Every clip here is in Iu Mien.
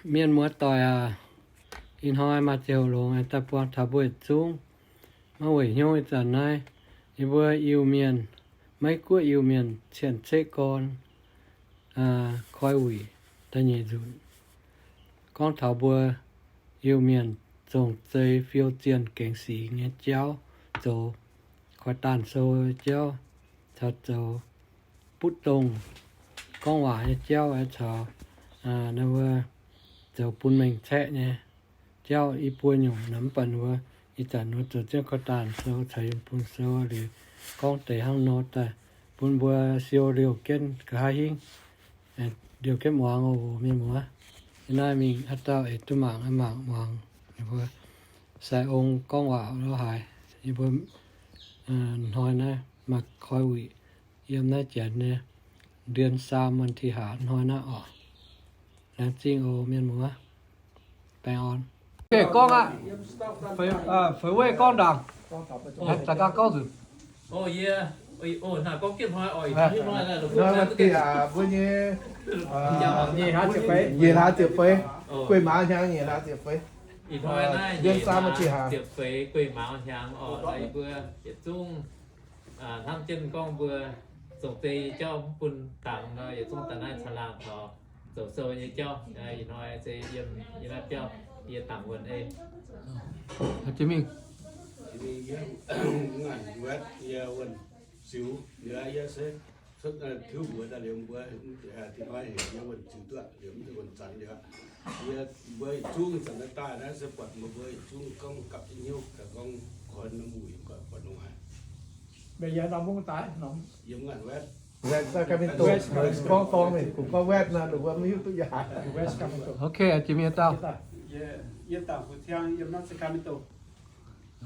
Mienh muoz-doic aac, ih hnoi maaih ziangh hoc longx aengx daaih buangh taux mbuo yietc zungv. Maiv weic hnyouv ih zanc naaiv, yie mbuo Iu-Mienh, Meiv Guoqv Iu-Mienh cien-ceqv gorn koi wuic da'nyeic nzunc, gorngv taux mbuo Iu-Mienh zong-zei fiou zienh gengx sic nyei jauv, zoux koi daanh sou jauv, caux zoux butv dongh gorngv waac nyei jauv, caux naaiv mbuo zoux bun mengh caeqv nyei jauv i buo nyungc nor. Mv baac mbuo ih zanc mbuo zoux jienv koi daanh sou caux yiem bun sou liuz, gorngv deix hnangv nor daaih bun mbuo siou liouh jienv nqa'haav hingv, liouh jienv muangx oc mienh muoz. Yie naaiv mingh haaix dauh eix duqv mangc, mangc muangx ninh mbuo sai ong gorngv waac lorz haaix. Yie mbuo hnoi naaiv maaih koi wuic yiem naaiv janx nyei เดือนสาม วันที่ห้า hnoi naaiv oc. Laengz zingh oc mienh muoz. Baengh orn. Gorngv aqv. Feix Weih gorngv ndaangc. Za'gengh gorngv nzunc. Mbuo nyei nyic hlaax ziepc feix, guei maaz hnyangx nyic hlaax ziepc feix. Ih hnoi naaiv nyic hlaax ziepc feix guei maaz hnyangx oc. Mbuo yietc zungv hnamv jienv gorngv mbuo zong-zei jauv mv bun dangx nor, yietc zungv daaih naaiv caangh laangh taux zoux sou nyei jauv. Ih hnoi se yiem yie naaiv jauv, yie dangc wuonh ei. Jiex mingh. Ngaanc wuonv yie wuonh ziux, yie se cuotv tiuv mbuox daaih liuz mbuo, ih hnoi heuc yie wuonh ziux duqv liuz, mv duqv wuonh zanc liuz. Yie mbuo yietc zungv zanc naaiv daaih naaiv se buatc meih mbuo yietc zungv gorngv gapv jienv hnyouv, gorngv koi norm wuic buatc longx haic. Meih yiem norm mungv daaih? Yiem ngaanc West. West Sacramento. Gorngv dorngx mingh, gorngv West naaiv, mbuo mv hiuv duqv yaac. Ok, jiex mingh dauh. Yie dangc fu ciang yiem naaiv Sacramento.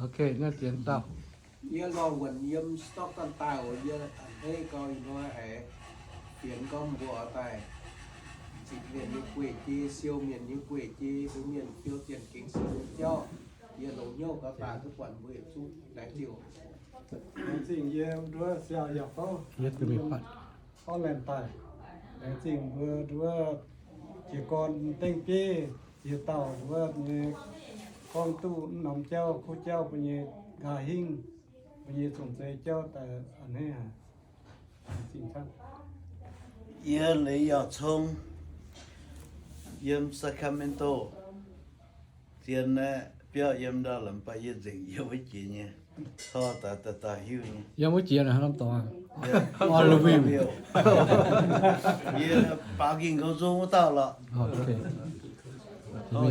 Ok, naaiv ziex dauh. Yie lorh wuonc yiem Stockton daaih oc. Yie a'hneiv gau ih hnoi haiz fienx gorngv mbuo oix daaih zipc mienh nyei guei-jei, siou mienh nyei guei-jei, bun mienh siou zienh gengx siou nyei jauv. Yie longx hnyouv gau daaih duqv buatc mbuo yietc zungv. Laengz zingh. Laengz zingh yie nduov siau yaac fouv Portland daaih. Laengz zingh mbuo nduov jiez gorn dengv bieiv ziex dauh nduov nyei gorngv duqv norm jauv kuv jauv mbuo nyei nqa'haav hingv, mbuo nyei zong-zei jauv daaih a'hneiv haic. Yie Leiz Yauh Cong, yiem Sacramento. Zien naaiv biauv yiem ndau lamz baac yie nzengc yiem wuov jiex nyei. Tor daaih daaih daaih hiuv nyei. Yiem wuov jiex naaiv norm dorngx. Yie baaux nqingh nqou nzung wuov dauh lorqc.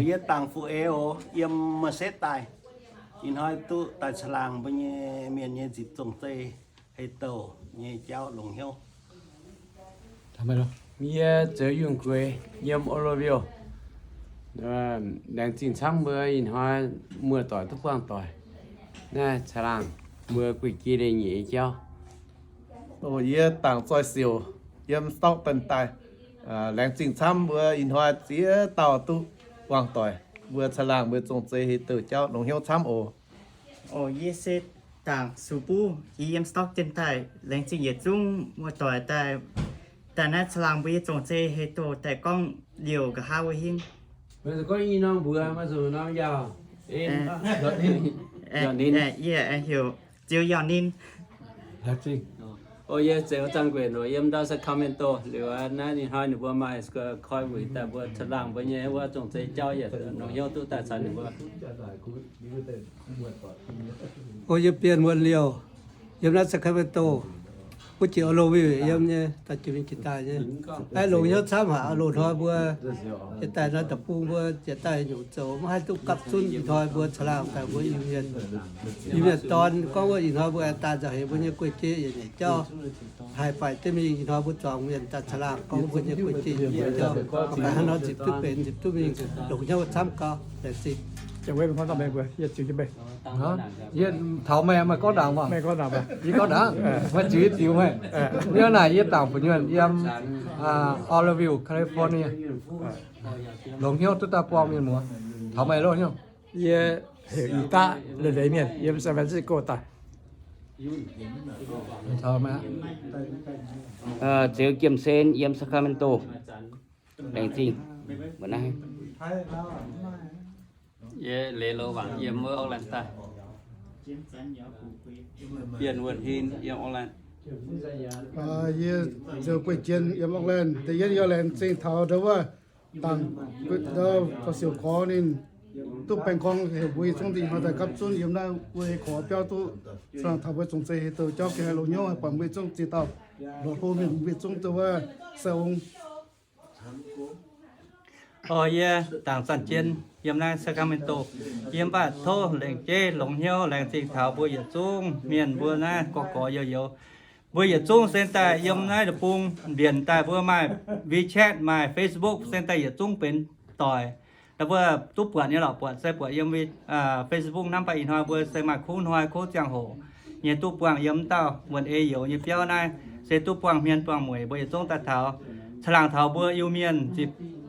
Yie dangc fu-eix oc, yiem Merced daaih. Ih hnoi duqv daaih caangh laangh mbuo nyei mienh nyei nzipc zong-zei hei douh nyei jauv longx hnyouv. Yie Zoux Yungh Gueix, yiem Oroville. Laengz zingh camv mbuo ih hnoi muoz-doic duqv buangh doic naaiv caangh laangh mbuo guei-jei leiz-nyeic nyei jauv. Yie Dangc Zoih Siouc, yiem Stockton daaih. Laengz zingh camv mbuo ih hnoi ziex dauh duqv buangh doic mbuo caangh laangh mbuo zong-zei hei douh jauv longx hnyouv camv oc. Yie se Dangc Sux Buv, yie yiem Stockton daaih. Laengz zingh yietc zungv muoz-doic daaih, daaih naaiv caangh laangh mbuo nyei zong-zei hei douh daaih gorngv liouh nqa'haav wuov hingv. Meih gorngv i norm mbuox, meih zuqc norm yaac, yie heuc Ziouv Yauh Ninh. O, yie Ziouv Zangh Gueic nor, yiem ndau Sacramento. Liuz naaiv ninh hnoi ninh mbuo maaih koi wuic daaih mbuo caangh laangh mbuo nyei wuov zong-zei jauv yietc longx hnyouv duqv daaih caux ninh mbuo. O, yie Bienh Wuonh Liouh, yiem naaiv Sacramento, wuov jiex Oroville yiem nyei, daaih jiex mingh jiex daaih nyei. Aeqv, longx hnyouv camv haic, loz-hnoi mbuo jiex daaih nor deic-bung mbuo jiex daaih nyungc zoux maiv haih duqv gapv zunv. Ih hnoi mbuo caangh laangh daaih mbuo Iu-Mienh, Iu-Mienh dorn gorngv wuov ih hnoi mbuo aengx daaih nzauh heix mbuo nyei guei-jei yietc nyeic jauv. Haih faix jienv mingh ih hnoi mbuo zuangx mienh daaih caangh laangh gorngv mbuo nyei guei-jei yietc nyeic jauv. Mv baac hnangv nor nzipc duqv benx nzipc duqv mingh longx hnyouv camv gau. Laengz zingh. Yie taux meih, meih gorngv ndaangc maah. Yie gorngv ndaangc, meih ziux yie ziux meih. Yie naaic yie dangc fu'nyuonh yiem Oroville, California. Longx hnyouv duqv daaih buangh mienh muoz. Taux meih loh hnyouv. Yie heuc Ih Daqv, Leiz Leiz Mienh, yiem San Francisco daaih. Ziux Jiem Sen, yiem Sacramento. Laengz zingh. Mbuo naaiv, yie leiz loz wangc yiem wuov Auckland daaih. Bienh Wuonh Hinh yiem Auckland. Yie Nzou Guei Jien yiem Auckland. Da'yietv yie laengz zingh taux ndau wuov dangc, ndau Dorh Siouc Gorx ninh duqv baengh gorngv heuc mbuo yietc zungv dingc hnoi daaih gapv zunv yiem naaiv wuov korv biauv duqv caangh taux mbuo zongc zeiv hei douh jauv gengh haih longx hnyouv, haih buatc mbuo yietc zungv ziex dauh lorz hlo mienh, mbuo yietc zungv duqv wuov sai ong. O, yie Dangc Zanc Jien yiem naaiv Sacramento. Yie mv baac tov lengc jeiv longx hnyouv laengz zingh taux mbuo yietc zungv mienh mbuo naaiv gorx gorx youz youz. Mbuo yietc zungv se daaih yiem naaiv deic-bung mbienc daaih mbuo maaih WeChat, maaih Facebook, se daaih yietc zungv benx doic. Ndau mbuo duqv buatc nyei lorqc, buatc se buatc yiem Facebook hnamv baac ih hnoi mbuo se maaih kuv hnoi kuv ziangh hoc nyei duqv buangh yiem wuov dauh wuonh ei youz nyei biauv naaiv, se duqv buangh hmien buangh mueic mbuo yietc zungv daaih taux. Caangh laangc taux mbuo Iu-Mienh,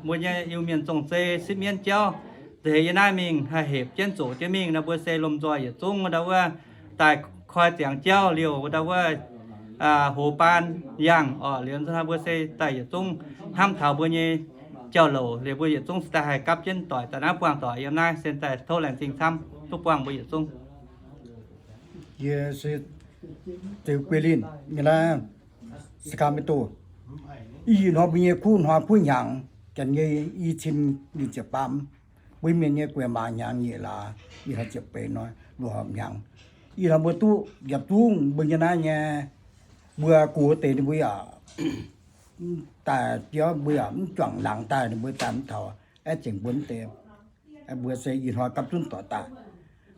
mbuo nyei Iu-Mienh zongh zei sipv mienv jauv, nziex yie naaiv mingh haih hepc jienv zoqc jienv mingh nor, mbuo se lomh nzoih yietc zungv ndau wuov daaih koi ziangx jauv liouh ndau wuov hoz baan yangh orqc. Liuz nzunc hnoi mbuo se daaih yietc zungv hnamv taux mbuo nyei jauv-louc liuz, mbuo yietc zungv se daaih haih gapv jienv doic daaih naaiv buangh doic yiem naaiv. Se daaih tov laengz zingh camv duqv buangh mbuo yietc zungv. Yie se Ziux Guei Linh, yie naaiv Sacramento. Ih hnoi mbuo nyei kuv hnoi kuv hnyangx, janx nyei i cin nyic ziepc faam, mbuo mienh nyei gueic maaz hnyangx nyeic laaix, ih hnoi ziepc feix hnoi luoqc horpc hnyangx. Ih hnoi mbuo duqv yietc zungv mbuo nyei naaiv nyei, mbuo gu wuov deix ninh mbuo yaac daaih biauv, mbuo yaac mv juangc laangz daaih, ninh mbuo daaih mv taux, aengx zengc mbuo mv deix. Mbuo se ih hnoi gapv zunv doic daaih.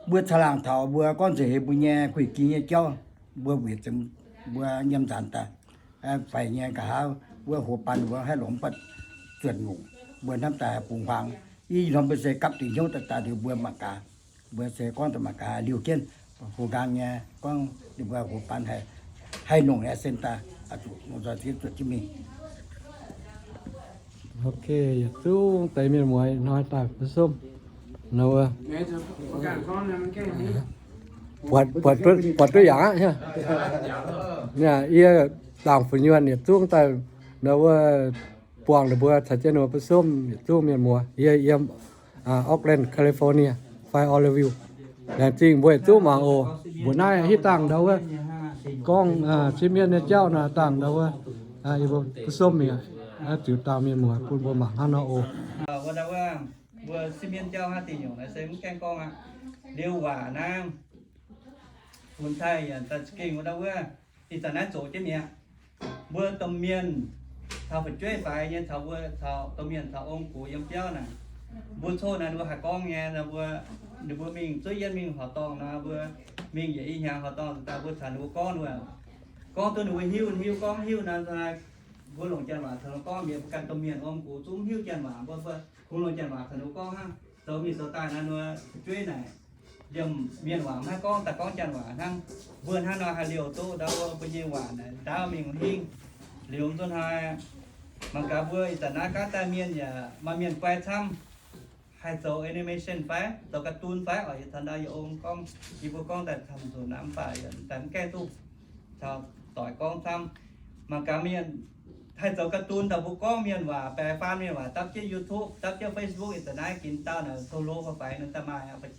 Mbuo caangh laangc taux mbuo gorngv nzengc heix mbuo nyei kuih ging nyei jauv, mbuo weic zuqc mbuo nyiemc nzaanx daaih faix nyei nqa'haav wuov hoz baan mbuo haih longc mv baac zuonc nyungc, mbuo hnamv daaih haih bungx huaang. Ih hnoi mbuo se gapv dingc hnyouv daaih daaih liuz mbuo mangc gaax. Mbuo se gorngv daaih mangc gaax liouh jienv houx nqaang nyei, gorngv ninh mbuo hoz baan haih, haih longc nyei sen daaih, zuqc longc nzoih ziex zuotc jienv mingh. Ok, yietc zungv deix mienh muoz hnoi daaih mbuo sumv nor wuov, buatc, buatc duqv yaac aqv. Yie Dangc Fu'nyuonh yietc zungv daaih nor wuov buangh ninh mbuo caux jienv ninh mbuo sumv yietc zungv mienh muoz. Yie yiem Oakland, California, fai Oroville. Laengz zingh mbuo yietc zungv mangc oc. Mbuo naaiv hitv dangh ndau wuov gorngv sipv mienv nyei jauv nor, dangh ndau wuov yie mbuo sumv mingh, ziux dangh mienh muoz bun mbuo mangc hnangv nor oc. Mbuo sipv mienv jauv hnangv deix nyungc naaiv se mv gaengh gorngv aqv. Liuz waac naaiv, funx taaih yaac daaih za'gengh wuov ndau wuov, ih zanc naaiv zoqc jienv mi'aqv. Mbuo domh mienh caux fu'jueiv faix nyei, caux mbuo caux domh mienh caux ong-gux yiem biauv naaic, mbuo coqv naaiv ninh mbuo haih gorngv nyei, ninh mbuo, ninh mbuo mingh zuov yienv mingh horqc dorngh nor, mbuo mingh yietc i hnyangx horqc dorngh daaih mbuo caux ninh mbuo gorngv, ninh mbuo gorngv duqv ninh mbuo hiuv, hiuv gorngv hiuv nor, mbuo longc janx waac caux ninh mbuo gorngv, mienh mbuo ganh domh mienh ong-gux zungv hiuv janx waac, mbuo kungx longc janx waac caux ninh mbuo gorngv hnangv. Zoux mingh zoux daaih naaiv ninh mbuo fu'jueiv naaic, liemh mienh waac maiv haih gorngv, daaih gorngv janx waac hnangv. Mbuo hnangv nor haih liouh duqv ndau mbuo nyei waac naaic ndaauv mingh hingv. Liuz nzunc hnoi mangc gaax mbuo ih zanc naaiv gaav daaih mienh yaac maaih mienh guai camv, haih zoux animation fai zoux cartoon fai oc. Yie caux ndau yie ong gorngv, yie mbuo gorngv daaih camv nzunc naaiv mv baac daaih mv gaengh duqv caux doic gorngv camv. Mangc gaax mienh haih zoux cartoon daaih mbuo gorngv mienh waac, baeqc faan mienh waac dapv jienv YouTube, dapv jienv Facebook, ih zanc naaiv ginx dauh naaic zoux hlo fai faix nor daaih maaih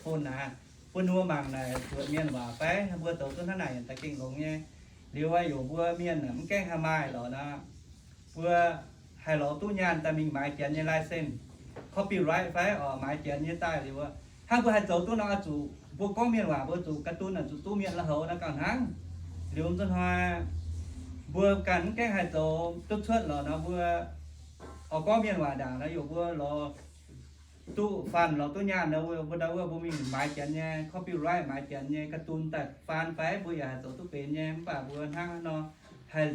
phone naaic, bun ninh mbuo mangc naaic zuotc mienh waac fai mbuo zoux duqv hnangv naaic daaih gengh longx nyei. Liuz aqv, yaac mbuo mienh mv gaengh haih maaih lorqc nor, mbuo haih lorz duqv nyaanh daaih mingh maaiz janx nyei license, copyright fai oc, maaiz janx nyei daaih liuz aqv, hnangv mbuo haih zoux duqv nor oix zuqc mbuo gorngv mienh waac, mbuo zuqc cartoon naaic zuqc duqv mienh la'haux naaiv gauh hnangv. Liuz nzunc hnoi mbuo ganh mv gaengh haih zoux duqv cuotv lorqc nor, mbuo oix gorngv mienh waac ndaangc nor, yaac mbuo lorz duqv fund, lorz duqv nyaanh nor, mbuo ndau wuov mbuo mingh maaiz janx nyei copyright, maaiz janx nyei cartoon daaih faan fai mbuo yaac haih zoux duqv benx nyei. Mv baac mbuo hnangv nor haih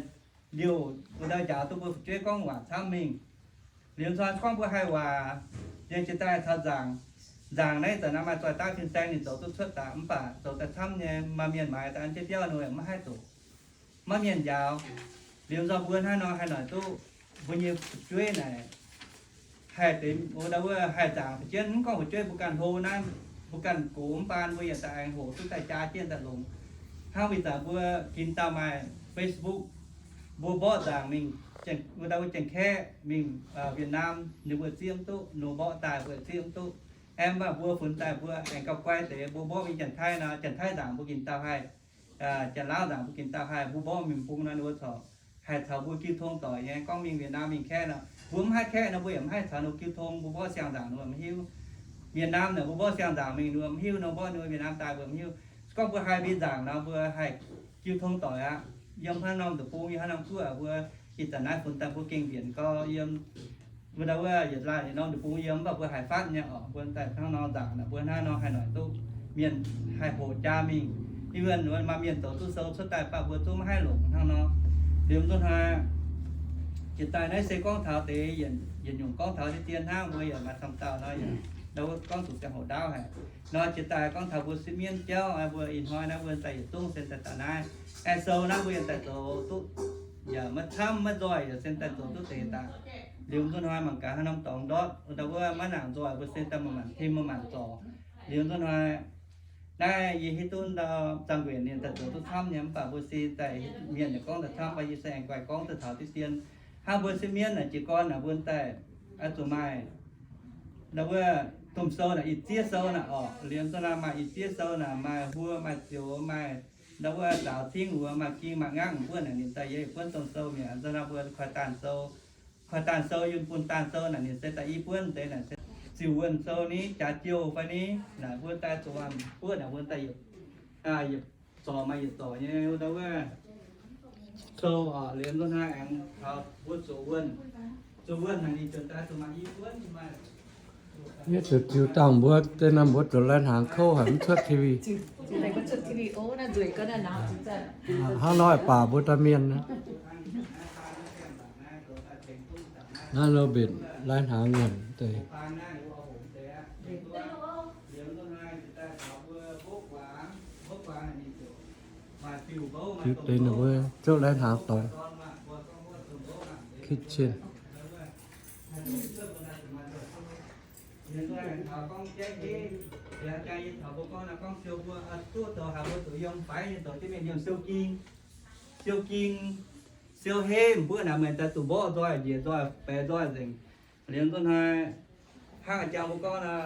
liouh mbuo ndau njaaux duqv mbuo fu'jueiv gorngv waac camv mingh. Liuz nzunc hnoi gorngv mbuo haih waac nyei jiex daaih caux nzaangc, nzaangc naaiv zanc naaiv maaih zoih daav fin-saeng ninh zoux duqv cuotv daaih, mv baac zoux daaih camv nyei, maaih mienh maaiz daaih an jienv biauv nor maiv haih zoqc, maiv mienh njaaux. Liuz nzunc mbuo hnangv nor haih noic duqv mbuo nyei fu'jueiv naaic haih deix wuov ndau wuov haih nzaangc fu'jueiv, mv gorngv fu'jueiv mbuo ganh hlo naaiv, mbuo ganh gox mv baan mbuo yaac daaih aengx hoqc duqv daaih jaa jienv daaih longx. Hnangv ih zanc mbuo ginx dauh maaih Facebook, mbuo mborqv nzaangc mingh wuov dauh wuov Janx-Kaeqv mingh Việt Nam, ninh mbuo zieqv mv duqv, ninh mborqv daaih mbuo zieqv mv duqv. Aeqv, mv baac mbuo funx daaih mbuo aengx gauh guai deix, mbuo mborqv mingh Janx-Taiv nor, Janx-Taiv nzaangc mbuo gin dauh haih, Janx-Laauv nzaangc mbuo gin dauh haih, mbuo mborqv mingh bung nor ninh mbuo corc haih caux mbuo jiu tong doic nyei. Gorngv mingh Việt Nam mingh Kaeqv nor, mbuo mv haih Kaeqv nor mbuo yaac mv haih caux ninh jiu tong, mbuo mborqv siang-nzaangc ninh mbuo mv hiuv. Việt Nam naaic mbuo mborqv siang-nzaangc mingh ninh mbuo mv hiuv, nor mborqv ninh mbuo Việt Nam daaih mbuo mv hiuv. Se gorngv mbuo haih mbi nzaangc nor mbuo haih jiu tong doic aqv. Yiem haaix norm deic-bung, yiem haaix norm guoqv mbuo ih zanc naaiv funx daaih mbuo gengh mbienc gau yiem. Mbuo ndau wuov yietc laanh yietc norm deic-bung yiem, mv baac mbuo haiz fatv nyei oc. Mbuo daaih hnangv nor nzaangc naaic, mbuo hnangv nor haih noic duqv mienh haih hoqc jaa mingh. Ih wuonh maaih mienh zoux duqv sou cuotv daaih, mv baac mbuo zungv maiv haih longc hnangv nor. Liuz nzunc hnoi jiex daaih naaiv se gorngv taux deix yietc nyungc, gorngv taux deix dien hnangv, mbuo yaac maaih camv dauh nor yaac ndau wuov gorngv zuqc ziangh hoc ndaauv haic. Nor jiex daaih gorngv taux mbuo sipv mienv jauv, mbuo ih hnoi naaiv mbuo daaih yietc zungv sen daaih taux naaiv. Aengx sou naaiv mbuo yaac daaih zoux duqv yaac maiv camv maiv nzoih, yaac sen daaih zoux duqv deix daaih. Liuz nzunc hnoi mangc gaax haaix norm dorngx ndortv, ndau wuov maiv nangc nzoih, mbuo sen daaih maaih maanc tim maaih maanc zorc. Liuz nzunc hnoi naaiv yie hiuv duqv ndau zaangc nquenc ninh daaih zoux duqv camv nyei, mv baac mbuo se daaih mienh yaac gorngv daaih camv, mv baac yie se aengx guaix gorngv daaih taux diqv dien. Hnangv mbuo sipv mienv naaic jiez gorn naaic mbuo daaih oix zuqc maaih ndau wuov domh sou naaic, ih zieqv sou naaic oc. Liuz nzunc hnoi maaih ih zieqv sou naaic, maaih huo, maaih zioux, maaih ndau wuov zaaux cingv wuov, maaih ging maaih nqangv buonv naaic, ninh daaih yie buonv domh sou mi'aqv. Nzunc hnoi mbuo koi daanh sou, koi daanh sou, yungh bun daanh sou naaic, ninh se daaih i buonv deix naaic, ziux wuonh sou ni, jaax jouh fai ni, naaic mbuo daaih zuqc buonv naaic mbuo daaih yietc zorc maaih yietc zorc nyei ndau wuov sou oc. Liuz nzunc hnoi aengx taux mbuo zuqc wuonh, zuqc wuonh naaic ninh ziouc daaih zuqc maaih i buonv maaih Yie ziouc ziux dangh mbuo deix naaiv mbuo zuqc lai-hnaangx kouv haic, mv cuotv T V. Hnangv nor baac mbuo daaih mienh. Naaiv lo mbenc lai-hnaangx nyanc deix. Ziux deix ninh mbuo zouv lai-hnaangx dorngx. Kitchen. Siou ging, siou hemv mbuo naaic meih daaih zuqc mborqv nzoih, njiec nzoih, baeqc nzoih nzengc. Liuz nzunc hnoi hnangv a'jang mbuo gorngv nor,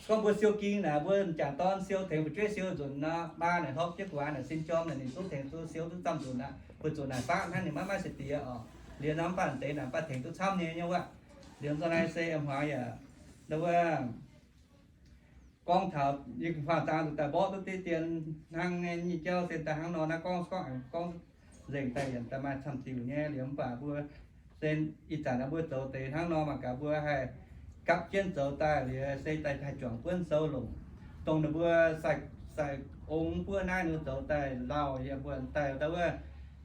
gorngv mbuo siou ging naaic, mbuo m'jangc dorn siou tengx fu'jueiv siou nzunc nor, maa naaic hlorpv jienv gu'nguaaz naaic sin jorm naaic, ninh zungv tengx duqv siou duqv zamh nzunc aqv. Mbuo zuqc naaic faqv hnangv, ninh maiv maaih se diex oc. Liuz nor mv baac deix naaic baac tengx duqv camv nyei nyei wuov. Liuz nzunc hnoi se m'hmuangx yaac ndau wuov gorngv taux yie faanh zaang zuqc daaih mborqv duqv diqv dien hnangv nyei jauv se daaih hnangv nor naaiv gorngv, gorngv, gorngv nzengc daaih yienc daaih maaih camv diuc nyei. Liuz mv baac mbuo se ih zanc naaiv mbuo zoux deix hnangv nor mangc gaax mbuo haih gapv jienv zoux daaih liuz se daaih haih juangc buonv sou longc, dongh ninh mbuo sai, sai ong buov naaiv ninh mbuo zoux daaih lauh yie mbuo daaih ndau wuov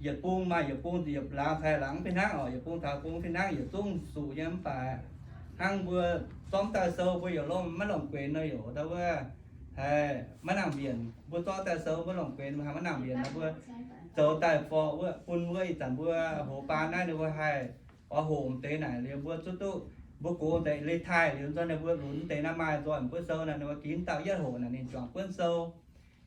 yietc bung maaih yietc bung yietc laangz cai laangz fih hnangv oc. Yietc bung taux bung fih hnangv yietc zungv zuqc nyei. Mv baac hnangv mbuo zorqv daaih sou mbuo yaac lomh maiv longc guenx nor, yaac ndau wuov haih maiv nangc mbienc. Mbuo zorqv daaih sou maiv longc guenx, mbuo haih maiv nangc mbienc nor, mbuo zoux daaih forc wuov bun wuov ih zanc mbuo hoz baan naaiv ninh mbuo haih oix hoqc deix naaic liuz mbuo zuqv duqv mbuo gox deix leiz-taaih liuz nzunc ninh mbuo lunx deix naaiv maaih nzoih buonv sou naaic, ninh mbuo ginv dauh yietv hoqc naaic ninh juangc buonv sou.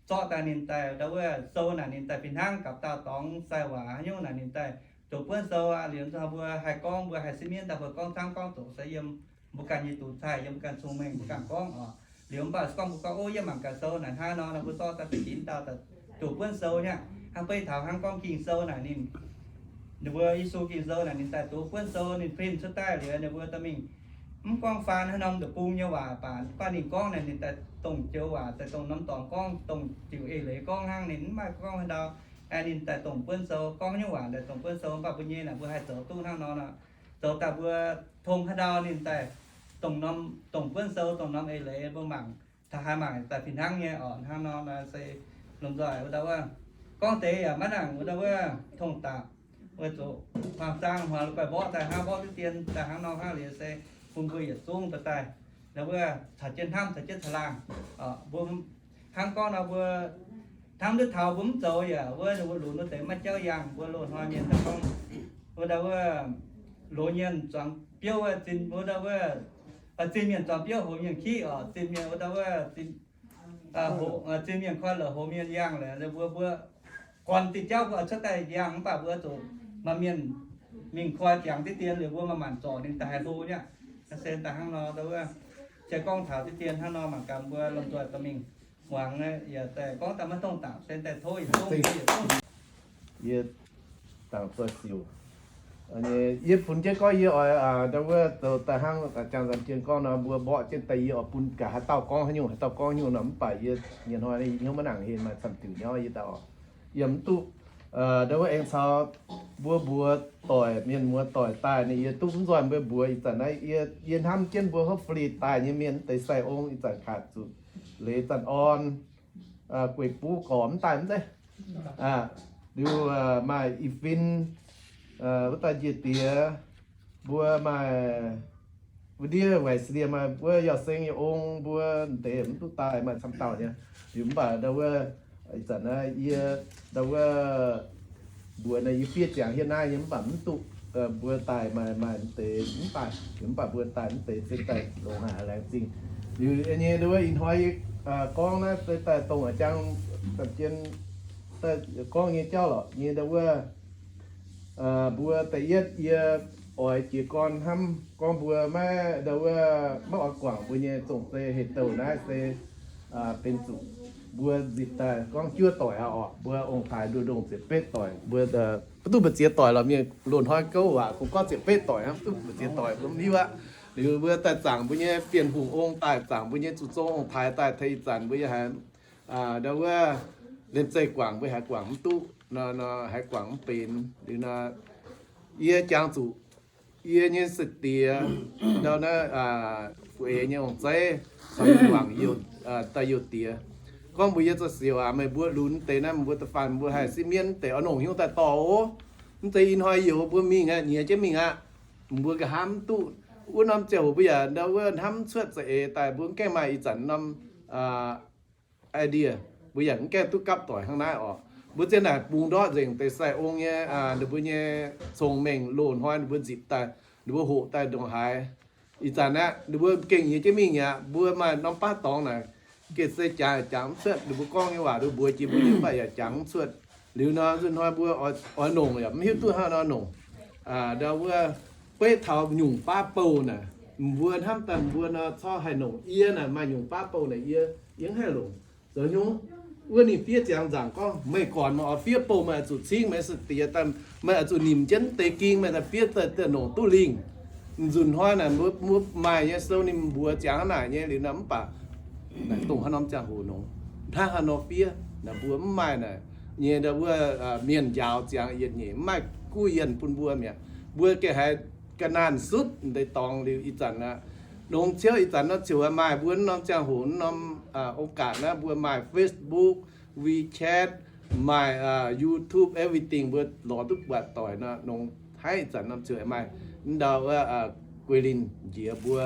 Zorqv daaih ninh daaih ndau wuov sou naaic ninh daaih fih hnangv gapv dauh dorngx sai waac haaix nyungc naaic ninh daaih zoux buonv sou aqv. Liuz nzunc mbuo haih gorngv, mbuo haih sipv mienv daaih mbuo gorngv camv gorngv zoqc se yiem mbuo ganh nyei duqv cai, yiem mbuo ganh cong-mengh, mbuo ganh gorngv oc. Liuz mv baac se gorngv mbuo gorngv, o, yie mangc gaax sou naaic hnangv nor, nor mbuo zorqv daaih fih ginv dauh daaih zoux buonv sou nyei. Hnangv beiv taux hnangv gorngv Ging-Sou naaic ninh, ninh mbuo Yesu Ging-Sou naaic ninh daaih zoux buonv sou, ninh print cuotv daaih liuz ninh mbuo dorh mingh, mv gorngv faan haaix norm deic-bung nyei waac baac, baac ninh gorngv naaic ninh daaih dongh joux waac, daaih dongh norm dorngx gorngv, dongh diuc eix leiz gorngv hnangv, ninh mv maaih gorngv haaix ndau. Ninh daaih dongh buonv sou, gorngv nyungc waac daaih dongh buonv sou, mv baac mbuo nyei naaic mbuo haih zoux duqv hnangv nor nor. Zoux daaih mbuo tong haaix ndau ninh daaih dongh norm, dongh buonv sou, dongh norm eix leiz mbuo mangc, taux haaix mangc daaih fih hnangv nyei oc. Hnangv nor nor se lomh nzoih wuov dauh wuov gorngv deix yaac maiv nangc wuov dauh wuov tong dapc, weic zuqc faang zaang hmuangx guaih mborqv daaih hnangv, mborqv duqv dien daaih hnangv nor hnangv liuz se bun mbuo yietc zungv daaih, wuov caux jienv hnamv caux jienv caangh laangh. Mbuo hnangv gorngv nor mbuo hnamv ndutv taux mbuo mv zoux yaac wuov ninh mbuo lunx wuov deix maiv jauv yangh. Mbuo loz-hnoi mienh daaih gorngv wuov dauh wuov loz-mienh zuangx biouv wuov zinh, wuov dauh wuov zinh mienh zuangx biouv, hoc mienh kiv oc. Zinh mienh wuov dauh wuov zinh mienh koi la'hoc mienh yangh la'mbuo, mbuo gorn diuh jauv mbuo oix cuotv daaih yangh mv baac mbuo zuqc maaih mienh mingh koi ziangx diqv dien liuz mbuo maaih maanc zorc ninh daaih hlo nyei aqv. Se daaih hnangv nor, wuov, se gorngv taux diqv dien hnangv nor mangc gaax mbuo lomh nzoih dorh mingh muangx, yaac daaih gorngv daaih maiv dongh dangc, se daaih tov yietc zungv, yietc zungv. Yie dangc zoih siouc. Yie funx jienv gorngv yie oix, ndau wuov zoux daaih hnangv jang nzan jien gorngv nor, mbuo mborqv jienv daaih yie oix bun gaax haaix dauh gorngv haaix nyungc, haaix dauh gorngv haaix nyungc nor, mv baac yie nyei hnoi yie hnyouv maiv nangc heh maaih camv diuc nyauv yie daaih oc. Yiem mv duqv, ndau wuov aengx caux mbuo mbuox doic, mienh muoz doic daaih ninh yie duqv mv nzoih mbuo mbuox ih zanc naaiv yie, yie hnamv jienv mbuo hopefully daaih nyei mienh deix sai ong ih zanc kaac zuqc leiz zanc orn, gueic buv gorx mv daaih mv zeiz. Liuz maaih i fin, wuov daaih njiec diex, mbuo maaih wuov ndiev waaic slie maaih wuov Yauh Seng nyei ong mbuo deix mv duqv daaih maaih camv dauh nyei. Liuz mv baac ndau wuov ih zanc naaiv yie ndau wuov mbuox naaiv yie fiev ziangx hietv naaiv nyei mv baac mv duqv mbuo daaih maaih, maaih mv deix mv daaih, mv baac mbuo daaih mv deix se daaih longx haic laengz zingh. Liuz nyei ndau wuov ih hnoi yie gorngv naaiv se daaih dongh a'jang da'jien daaih gorngv nyei jauv lorqc nyei ndau wuov mbuo da'yietv yie oix jiez gorn hnamv gorngv mbuo maiv ndau wuov maiv oix guangc mbuo nyei zong-zei heh douh naaiv se benx zuqc mbuo nzipc daaih gorngv juov doic aqv orqc. Mbuo ong-taaix nduov ndongh ziepc betv doic, mbuo mv duqv mbu'ziex doic lorqc, mienh loz-hnoi gouv waac kungx gorngv ziepc betv doic hnangv, mv duqv mbu'ziex doic mbuo mv hiuv aqv. Liuz mbuo daaih zaangc mbuo nyei Bienh Hungh ong daaih, zaangc mbuo nyei zuqc zong ong-taaix daaih tengx ih zanc mbuo yaac haiz ndau wuov liemh zeih guangc mbuo haiz guangc mv duqv nor, haiz guangc mv benx. Liuz nor yie jangx zuqc yie nyei se-diex ndau naaiv fu'eix nyei ong-zeiv caux yie guangc daaih youh diex gorngv mbuox yie, Zoux siouc aac, meih mbuo lunx deix naaiv mbuo da'faanh mbuo haih sipv mienv deix oix nongc hnyouv daaih dorh oc. Mv zeiz ih hnoi youz mbuo mingh aqv, nyiex jienv mingh aqv. Mbuo nqa'haav mv duqv. Wuov norm ziangh hoc mbuo yaac ndau wuov hnamv cuotv za'eix daaih mbuo mv gaengh maaih ih zanc norm idea, mbuo yaac mv gaengh duqv gapv doic hnangv naaiv orqc. Mbuo zien naaic bungx ndortv nzengc deix sai-ong nyei, ninh mbuo nyei cong-mengh loz-hnoi ninh mbuo nzipc daaih, ninh mbuo hoqc daaih ndongc haaix. Ih zanc aqv, ninh mbuo gengh nyiex jienv mingh aqv. Mbuo maaih norm baav dorngx naaic, gengh se jangx jangx mv cuotv. Ninh mbuo gorngv nyei waac ninh mbuox jiex mbuo nyei mv baac yaac jangx mv cuotv. Liuz nor nzunc hnoi mbuo oix nongc yaac mv hiuv duqv hnangv nor nongc. Ndau wuov beiv taux nyungc baav bouh naaic, mbuo hnamv daaih mbuo nor corc haih nongc. Yie naaic maaih nyungc baav bouh naaic yie, yie mv haih longc. Zoux hnyouv wuov ninh fiev ziangx nzaangc gorngv, meih gornc meih oix fiev bouh meih oix zuqc cingv meih se-diex daaih, meih oix zuqc nimc jienv deix ging meih daaih fiev daaih nongc duqv lingh. Nzunc hnoi naaic mbuo maaih nyei sou ninh mbuox ziangx hnangv naaic nyei liuz nor mv baac naaic dongh haaix norm ziangh hoc nongc hnangv haaix nor fiev naaic mbuo mv maaih naaic nyei ndau wuov mienh njaaux ziangx yietc nyeic mv maaih guv yienh bun mbuo mi'aqv. Mbuo gengh haiz ga'naanh sutv deix dorngx liuz ih zanc aqv. Longx ciouv ih zanc nor ziouc maaih mbuo norm ziangh hoc norm ong-gaatc naaiv mbuo maaih Facebook, WeChat, maaih YouTube, everything mbuo lorz duqv buatc doic nor, longx haiv ih zanc norm ziouc maaih ndau wuov Guei Linh njiec mbuo,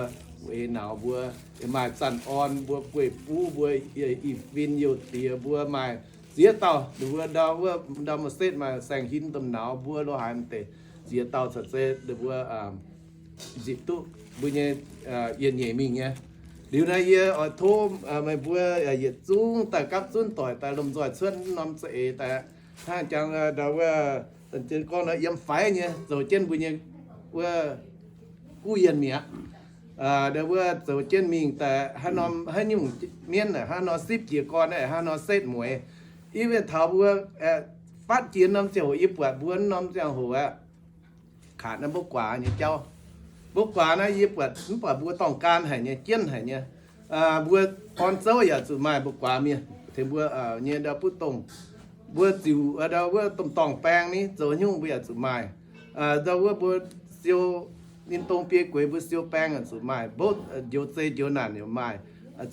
Eix Nauz mbuo, maaih Zanc Orn mbuo, Gueiv Buv mbuo, Ih Fin Youh Diex mbuo, maaih ziex dauh ninh mbuo ndau wuov ndau Ma'setv maaih Saeng Hin Domh Nauz mbuo lo haaix m'deix ziex dauh caux se ninh mbuo nzipc duqv mbuo nyei yietc nyeic mingh nyei. Liuz naaiv yie oix tov meih mbuo yietc zungv daaih gapv zunv doic daaih lomh nzoih cuotv norm za'eix daaih hnangv jangx ndau wuov, gorngv nor yiem faix nyei zoux jienv mbuo nyei wuov guv yienh mi'aqv. Ndau wuov zoux jienv mingh daaih haaix norm haaix nyungc mienv hnangv nor sipv jiez gorn hnangv nor setv mueiz. Yie mienh taux mbuo fatv jiex norm ziangh hoc yie buatc mbuo norm ziangh hoc aqv, kaac naaiv mbopv guaax nyei jauv. Mbopv guaax naaiv yie buatc mv baac mbuo dorngh gan haic nyei, jienv haic nyei. Mbuo orn zouv yaac zuqc maaih mbopv guaax mienh tengx mbuo nyei ndau butv dongh mbuo ziux ndau wuov domh dorngh baeng ni zoux haaix nyungc mbuo yaac zuqc maaih. Ndau wuov mbuo siou ninh dongh biei gueix mbuo siou baeng yaac zuqc maaih, mbopv njoux zei njoux naanc yaac maaih,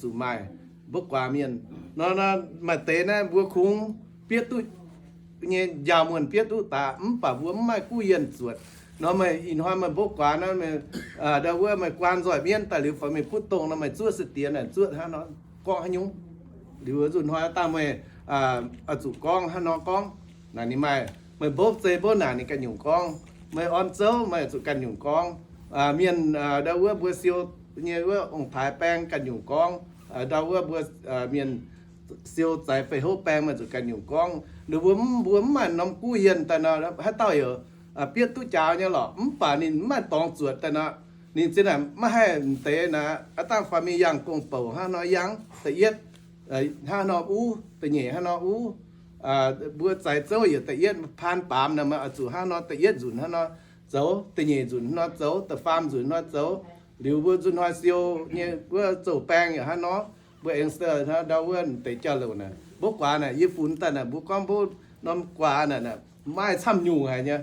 zuqc maaih mbopv guaax mienh. Nor maaih deix naaiv mbuo kungx bietv duqv nyei njaaux muonh bietv duqv daaih mv baac mbuo mv maaih guv yienh zuotc. Nor meih ih hnoi meih mbopv guaax naaiv, ndau wuov meih guaan nzoih mienv daaih liuz fai meih butv dongh nor meih zuov se-diex naaic zuov hnangv nor gorngv haaix nyungc. Liuz nzunc hnoi dangh meih oix zuqc gorngv hnangv nor gorngv naaic ninh maaih. Meih mbopv zei mbopv naanc ninh ganh nyungc gorngv. Meih orn zouv meih oix zuqc ganh nyungc gorngv. Mienh ndau wuov mbuo siou nyei wuov ong-taaix baeng ganh nyungc gorngv. Ndau wuov mbuo mienh siou zaaix fei houv baeng meih zuqc ganh nyungc gorngv. Ninh mbuo mv, mbuo mv maaih norm guv yienh daaih nor, haaix dauh yaac bietv duqv jaaux nyei lorqc. Mv baac ninh mv maaih dorngx zuotc daaih nor, ninh zinh naaic maiv haih m'deix naaic, aav dangh family yangh gong-bouc hnangv nor yangh da'yietv, hnangv nor uv, da'nyeic hnangv nor uv. Mbuo zaaix zouv yietc da'yietv paan baamz naaic, oix zuqc hnangv nor da'yietv nzunc hnangv nor zoux, da'nyeic nzunc hnangv nor zoux, da'faam nzunc hnangv nor zoux. Liuz mbuo nzunc hnoi siou nyei wuov zouv baeng yaac hnangv nor, mbuo aengx ndau wuov m'deix jauv-louc naaic, mbuo guaax naaic yie funx daaih naaic, mbuo gorngv mbuo norm guaax naaic, maaih camv nyungc haic nyei.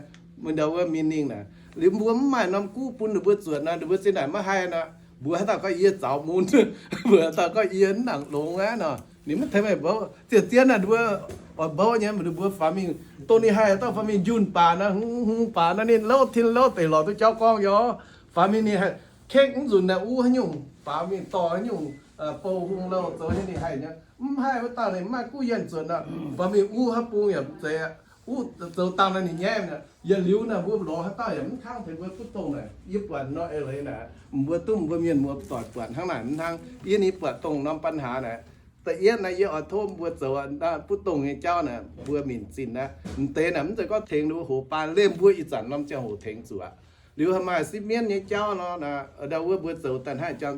Ndau wuov meaning naaic, liuz mbuo mv maaih norm guv bun ninh mbuo zuotc nor, ninh mbuo zinh naaic maiv haih nor, mbuo haaix dauh gorngv yie zaux mun, mbuo haaix dauh gorngv yie mv nangc longx aqv nor, ninh maiv tengx meih mbouv. Zien-zien naaic mbuo oix mbouv nyei, mbuo faaux mingh dongh ninh haih dauh faaux mingh njunh baac nor, hungh baac nor, ninh louv tin louv deic lorz duqv jauv gorngv yaac faaux mingh ninh haih kekv mv nzunc naaic uv haaix nyungc, faaux mingh dorh haaix nyungc bou hung louh zoux nyei ninh haih nyei. Mv haih wuov dauh ninh mv maaih guv yienh zuotc nor, faaux mingh uv haaix bung yaac zeiz, uv zoux dangh nor ninh nyaiv. Yietc liuz naaic mbuo lorz haaix dauh yaac mv kangv tengx mbuo butv dongh naaic. Yie buatc nor eix leiz naaic, mbuo duqv mbuo mienh muoz-doic buatc hnangv naaic mv hnangv. Yie ninh buatc dongh norm ปัญหา naaic. Da'yietv naaic yie oix tov mbuo zoux butv dongh nyei jauv naaic, mbuo minc zinh aqv. M'deix naaic mv zeiz gorngv tengx ninh mbuo hoz baan, liemh mbuo ih zanc norm ziangh hoc tengx zuqc aqv. Liuz haaix maaih sipv mienv nyei jauv nor, ndau wuov mbuo zoux daaih hnangv jang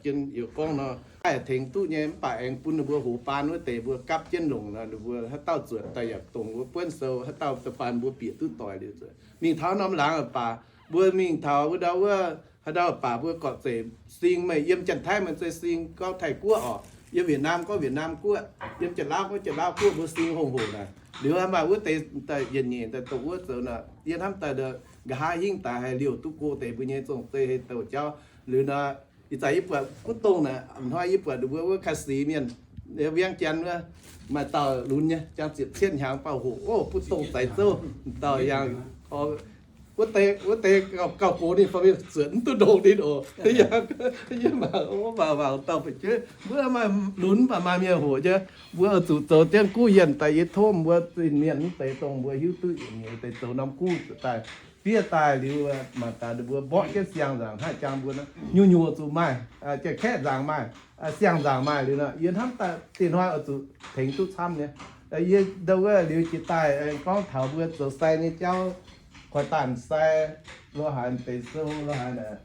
jien youc gorngv nor, haih tengx duqv nyei, mv baac aengx bun ninh mbuo hoz baan wuov deix mbuo gapv jienv longc nor, ninh mbuo haaix dauh zuotc daaih yaac dongh wuov buonv sou, haaix dauh da'faanh mbuo bieqc duqv doic liuz zuotc. Mingh taux norm laangz baac mbuo mingh taux wuov ndau wuov, haaix ndau baac mbuo gorqv-zeic sing, meih yiem Janx-Taiv meih zeiz sing gorngv Taiv-Guoqv oc, yiem Wietc Naam gorngv Wietc Naam Guoqv, yiem Janx-Laauv gorngv Janx-Laauv Guoqv, mbuo sing hungh hoc naaic. Liuz haaix maaih wuov deix daaih yietc nyeic daaih dongh wuov zoux nor, yie hnamv daaih ndau nqa'haav hingv daaih haih liouh duqv go deix mbuo nyei zong-zei hei douc jauv. Liuz nor, ih zanc yie buatc butv dongh naaic, hnoi yie buatc ninh mbuo wuov Ka'sic mienh, Viang Janx wuov, maaih dauh lunx nyei, jangx ziepc cietv hnyangx bauh hoqc, o, butv dongh zaaix zouv, dauh yangh, wuov deix, wuov deix gauh gox ninh faaux mingh zuotc mv duqv ndongc ninh oc. Yie mangc, mangc, mangc dauh fu'jueiv, mbuo maaih lunx mv baac maaih mienh hoqc nyei. Mbuo oix zuqc zoux jienv guv yienh daaih, yie tov mbuo zinh mienh mv deix dongh mbuo hiuv duqv yietc nyeic deix zoux norm guv daaih, fiev daaih liuz, mangc gaax ninh mbuo mborqv jienv siang-nzaangc haih jangx mbuo nor, nyungc-nyungc zuqc maaih, Janx-Kaeqv nzaangc maaih, siang-nzaangc maaih liuz nor, yie hnamv daaih dinh hnoi oix zuqc tengx duqv camv nyei. Yie ndau wuov liuz jiex daaih gorngv taux mbuo zoux sai nyei jauv, koiv-daanh sai, lo haaix deix sou lo haaix naaic,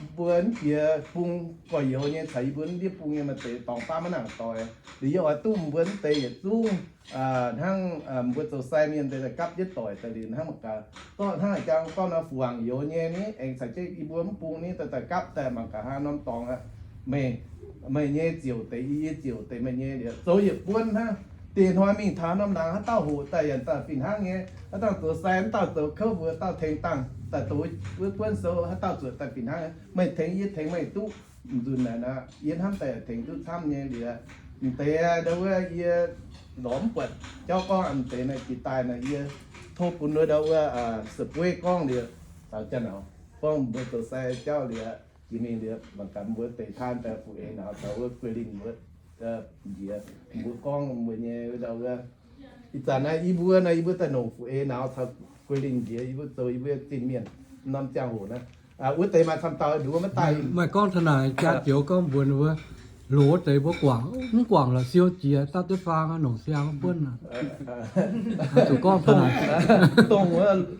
mbuo mv jiex bung gorx-youz nyei caux yie mbuo mv ndiev bung nyei maaih deix dorngx baav maiv nangc doix. Liuz yie oix duqv mbuo mv deix yietc zungv hnangv mbuo zoux sai mienh deix daaih gapv jienv doic daaih liuz hnangv mangc gaax, gorngv hnangv jang gorngv nor fu-wangc youz nyei ni, aengx caux jienv yie mbuo mv bung ni daaih daaih gapv daaih mangc gaax haaix norm dorngx aqv. Meih, meih nyei ziouc deix yie, yie ziouc deix meih nyei liuz zoux yietc buonv hnangv. Dinh hnoi mingh taux norm laangz haaix dauh hoqc daaih yaac daaih fih hnangv nyei. Haaix dauh zoux sai, haaix dauh zoux kouv mbuo dauh tengx dangh daaih douz wuov buonv sou, haaix dauh zuotc daaih fih hnangv. Meih tengx yie tengx meih duqv nzunc naaic nor, yie hnamv daaih tengx duqv camv nyei liuz, m'deix ndau wuov yie lorz mv buatc jauv gorngv m'deix naaiv jiex daaih naaic yie tov bun wuov ndau wuov Sa'bueiv gorngv liuz, caux Janx-Auv gorngv mbuo zoux sai jauv liuz, jiex mingh liuz mangc gaax mbuo deix taan daaih fu'eix nauz caux wuov guei linh wuov njiec, mbuo gorngv mbuo nyei wuov ndau wuov, ih zanc naaiv yie mbuo naaiv yie mbuo daaih nongc fu'eix nauz caux guei linh njiec, yie mbuo zoux yie mbuo zinh mienh norm ziangh hoc naaiv. Wuov deix maaih camv dauh nduov maiv daaih. Maaih gorngv taux naaic jaax joux gorngv mbuox wuov, loz deix mbuo guangc, mv guangc lorqc siou jiex daaih duqv faang nongc siang buonv. Zuqc gorngv taux naaic, dongh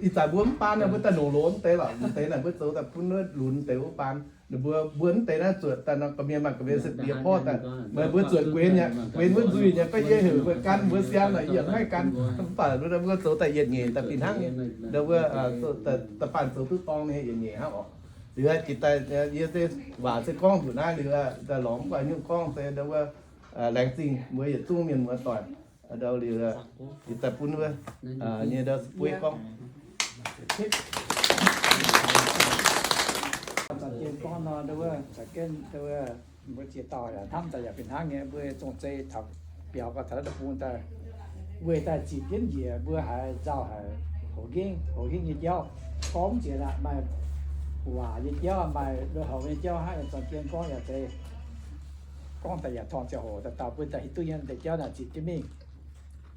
ih zanc mbuo mv baan naaiv mbuo daaih nongc loz mv deix lorqc, mv deix naaic mbuo zoux daaih bun wuov lunx deix wuov baan. Mbuo, mbuo mv deix naaiv zuotc daaih nor, gorqv-mienh maaih gorqv-mienh se diex porv daaih. Meih mbuo zuotc guenx nyei, guenx wuov nzuih nyei, gorngv yie heuc mbuo gan mbuo siang naaic yie maiv gan. Mv baac mbuo zoux daaih yietc nyeic daaih fih hnangv nyei. Ndau wuov, da'faanh zoux duqv dorngx nyei yietc nyeic hnangv oc. Liuz jiex daaih yie se waac se gorngv nzunc naaiv liuz daaih lorz mv baac nyungc gorngv se ndau wuov, laengz zingh mbuo yietc zungv mienh muoz-doic. Ndau liuz, yie daaih bun wuov nyei ndau Sa'bueiv gorngv. Zanc jienv gorngv nor, ndau wuov, zanc jienv ndau wuov, mbuo ziex dauh yaac hnamv daaih yaac fih hnangv nyei, mbuo zong-zei taux biaux gau taux naaiv deic-bung daaih, weih daaih ziqc jienv njiec, mbuo haiz nzauh haic, hoz hingv, hoz hingv nyei jauv, gorngv mv jiex aqv, maaih waac nyei jauv, maaih lui-houx nyei jauv hnangv, zanc jienv gorngv yaac zeiz gorngv daaih yaac torngv ziangh hoc daaih dauh bun daaih hiuv duqv nyei deix jauv naaic ziqc jienv mingh.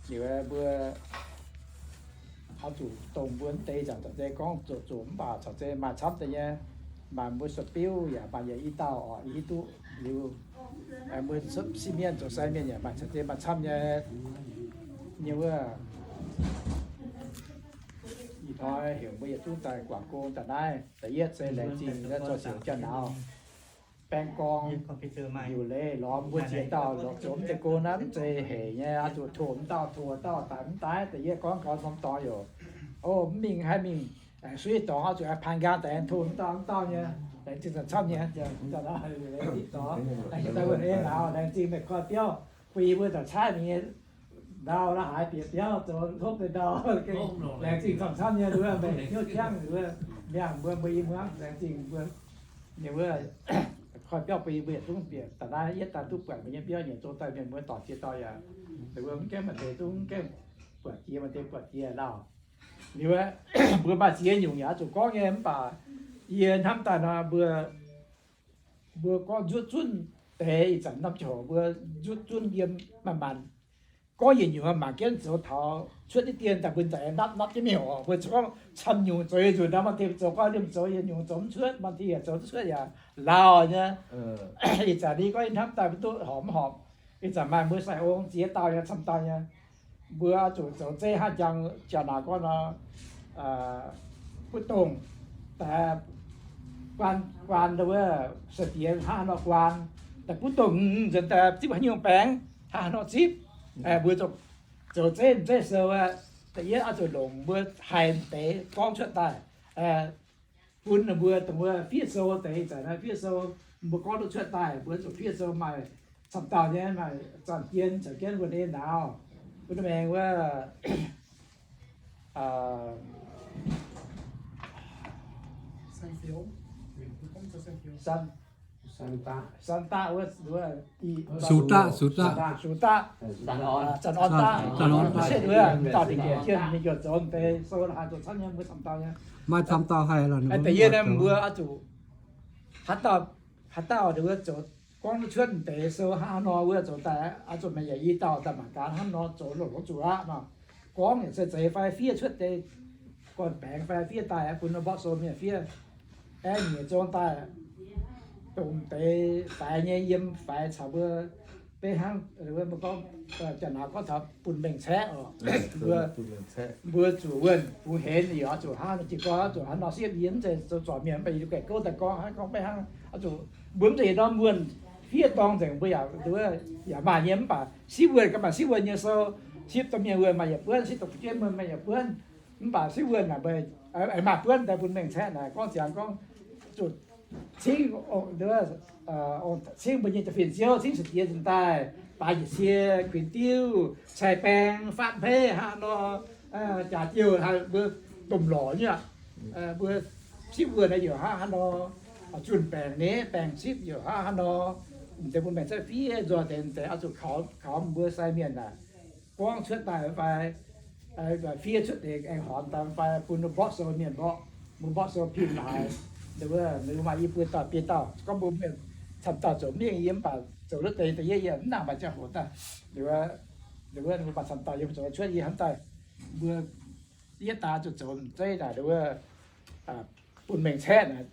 Liuz mbuo oix zuqc dongh mbuo mv deix zanc caux zei gorngv zoqc zoqc mv baac caux zei maaih camv deix nyei, maaih mbuo sueih biuv yaac maaih yaac i dauh oc, i hiuv duqv liuz, mbuo sipv mienh zoux sai mienh yaac maaih caux zei maaih camv nyei, nyei wuov, Hnoi heuc mbuo yietc zungv daaih guangc gong daaih naaiv. Da'yietv se laengz zingh zorqv siouc jauv-nauz, baeng gorng, liuc leiz lorz mbuo ziex dauh lorz zoux mv deix gong naaiv, mv zeiz hec nyei, oix zuqc tov mv dauh tov dauh daaih mv daaih. Da'yietv gorngv gaux norm dorngx youc, o, mv mingh haih mingh, aengx suiv dorngx oix zuqc aengx paan nqaang daaih aengx tov mv dauh mv dauh nyei. Laengz zingh camv-camv nyei, laengz zingh meih koiv biauv, bun yie mbuo daaih caaiv mingh nyei ndau la'haaix bieqc biauv zoux hlopv deix ndau. Laengz zingh camv-camv nyei, meih hnyouv jangv, miangh mbuo mbuo i muangv, laengz zingh mbuo. Ninh mbuo koiv biauv bun yie mbuo yietc zungv bieqc daaih naaiv, yietv daaih duqv buatc mbuo nyei biauv nyiec zong daaih mienh mbuo dorngc ziex dauh yaac, ninh mbuo mv gaengh maaih deix zungv mv gaengh buatc jiex, maaih deix buatc jiex lauh. Liuz, mbuo maaih ziex nyungc yaac oix zuqc gorngv nyei, mv baac yie hnamv daaih nor, mbuo, mbuo gorngv nzuotv zunv deix ih zanc norm ziangh hoc mbuo nzuotv zunv yiem manc-manc gorngv yietc nyungc mangc jienv zoux taux cuotv diqv dien daaih mbuo za'eix napv napv jienv mingh oc. Mbuo gorngv camv nyungc zoux yietc nyungc nor, maaih deix zoux gorngv liemh zoux yietc nyungc zoux mv cuotv, maaih deix yaac zoux mv cuotv yaac lauh nyei. Ih zanc yie gorngv yie hnamv daaih mv duqv horpc mv horpc. Ih zanc maaih mbuo sai-ong ziex dauh nyei, camv dauh nyei, mbuo oix zuqc zoux zeiv hnangv jangx jauv-nauz gorngv nor, butv dongh daaih guaan, guaan wuov sai-diex hnangv haaix nor guaan, daaih butv dongh nzengc daaih zipv haaix nyungc baengx hnangv haaix nor zipv. Mbuo zoux zeiv, zeiv sou, da'yietv oix zuqc longc mbuo haiz deix gorngv cuotv daaih, bun ninh mbuo dongh wuov fiev sou deix, ih zanc naaiv fiev sou, mbuo gorngv duqv cuotv daaih, mbuo zuqc fiev sou maaih camv dauh nyei, maaih Zanc Jien caux jienv wuonh ei ndaauv, wuov maengx wuov, San, San Daqv wuov, Sux Daqv, Sux Daqv, Sux Daqv, Zanc Orn Daqv, Zanc Orn Daqv, se wuov dauh dingc jienh mingh youc zoux deix sou haaix zoux camv nyei, mbuo camv dauh nyei. Maaih camv dauh haih lorqc. Da'yietv naaiv mbuo oix zuqc haaix dauh, haaix dauh wuov zoux gorngv cuotv deix sou hnangv haaix nor wuov zoux daaih, oix zuqc meih yaac i dauh daaih mangc gaax hnangv nor zoux longc longc zuqc aqv nor. Gorngv yaac se zeiz fai fiev cuotv deix gorn-baengx fai fiev daaih bun mborqv sou mienh fiev. Aengx nyiec zong daaih dongh deix faix nyei yiem faix caux mbuo beiv hnangv mbuo gorngv, jaa-nauz gorngv taux bun mengh caeqv oc. Mbuo zuqc wuonh bungx henv yaac oix zuqc hnangv nor, jiez gorn oix zuqc hnangv nor sipv. Yie mv zeiz zoux zorc mienh, mv baac yie duqv gaengh gouv daaih gorngv, hnangv gorngv beiv hnangv oix zuqc mbuo mv zeiz norm wuonh fiev dorng nzengc, mbuo yaac, yaac maaih nyei, mv baac sipv wuonh ganh maaih sipv wuonh nyei sou, sipv domh mienh wuonh maaih yietc buonv, sipv domh fu'jueiv wuonh maaih yietc buonv. Mv baac sipv wuonh naaic, aengx maaih buonv daaih bun mengh caeqv naaic gorngv ziangx gorngv zuqc cingv, cingv mbuo nyei jaa-fin ziouv, cingv sai-diex nzengc daaih, baaix njiec cie, kuinx diuv, cai baeng, fatv mpeiv hnangv nor, jaax jouh haaix mbuo domh lorqc nyei aqv. Mbuo sipv wuonh naaic youc hnangv haaix nor, zunh baengc, nev baengc sipv youc hnangv haaix nor, deix bun mengh caeqv fiev nzoih deix, deix oix zuqc kaux, kaux mbuo sai mienh naaic gorngv cuotv daaih fai fiev cuotv deix aengx horpc daaih fai bun mbuo mborqv sou mienh mborqv, mbuo mborqv sou pin haaix, ninh mbuo maaih i buo dauh biei dauh gorngv mbuo mienh camv dauh zoux mingh yie mv baac zoux luov deix da'yietv yie mv nangc maaih ziangh hoc daaih. Ninh mbuo maaih camv dauh yie mbuo zoux cuotv yie hnamv daaih mbuo yietv daaih zuqc zoux zeiv naaic, ninh mbuo bun mengh caeqv naaic,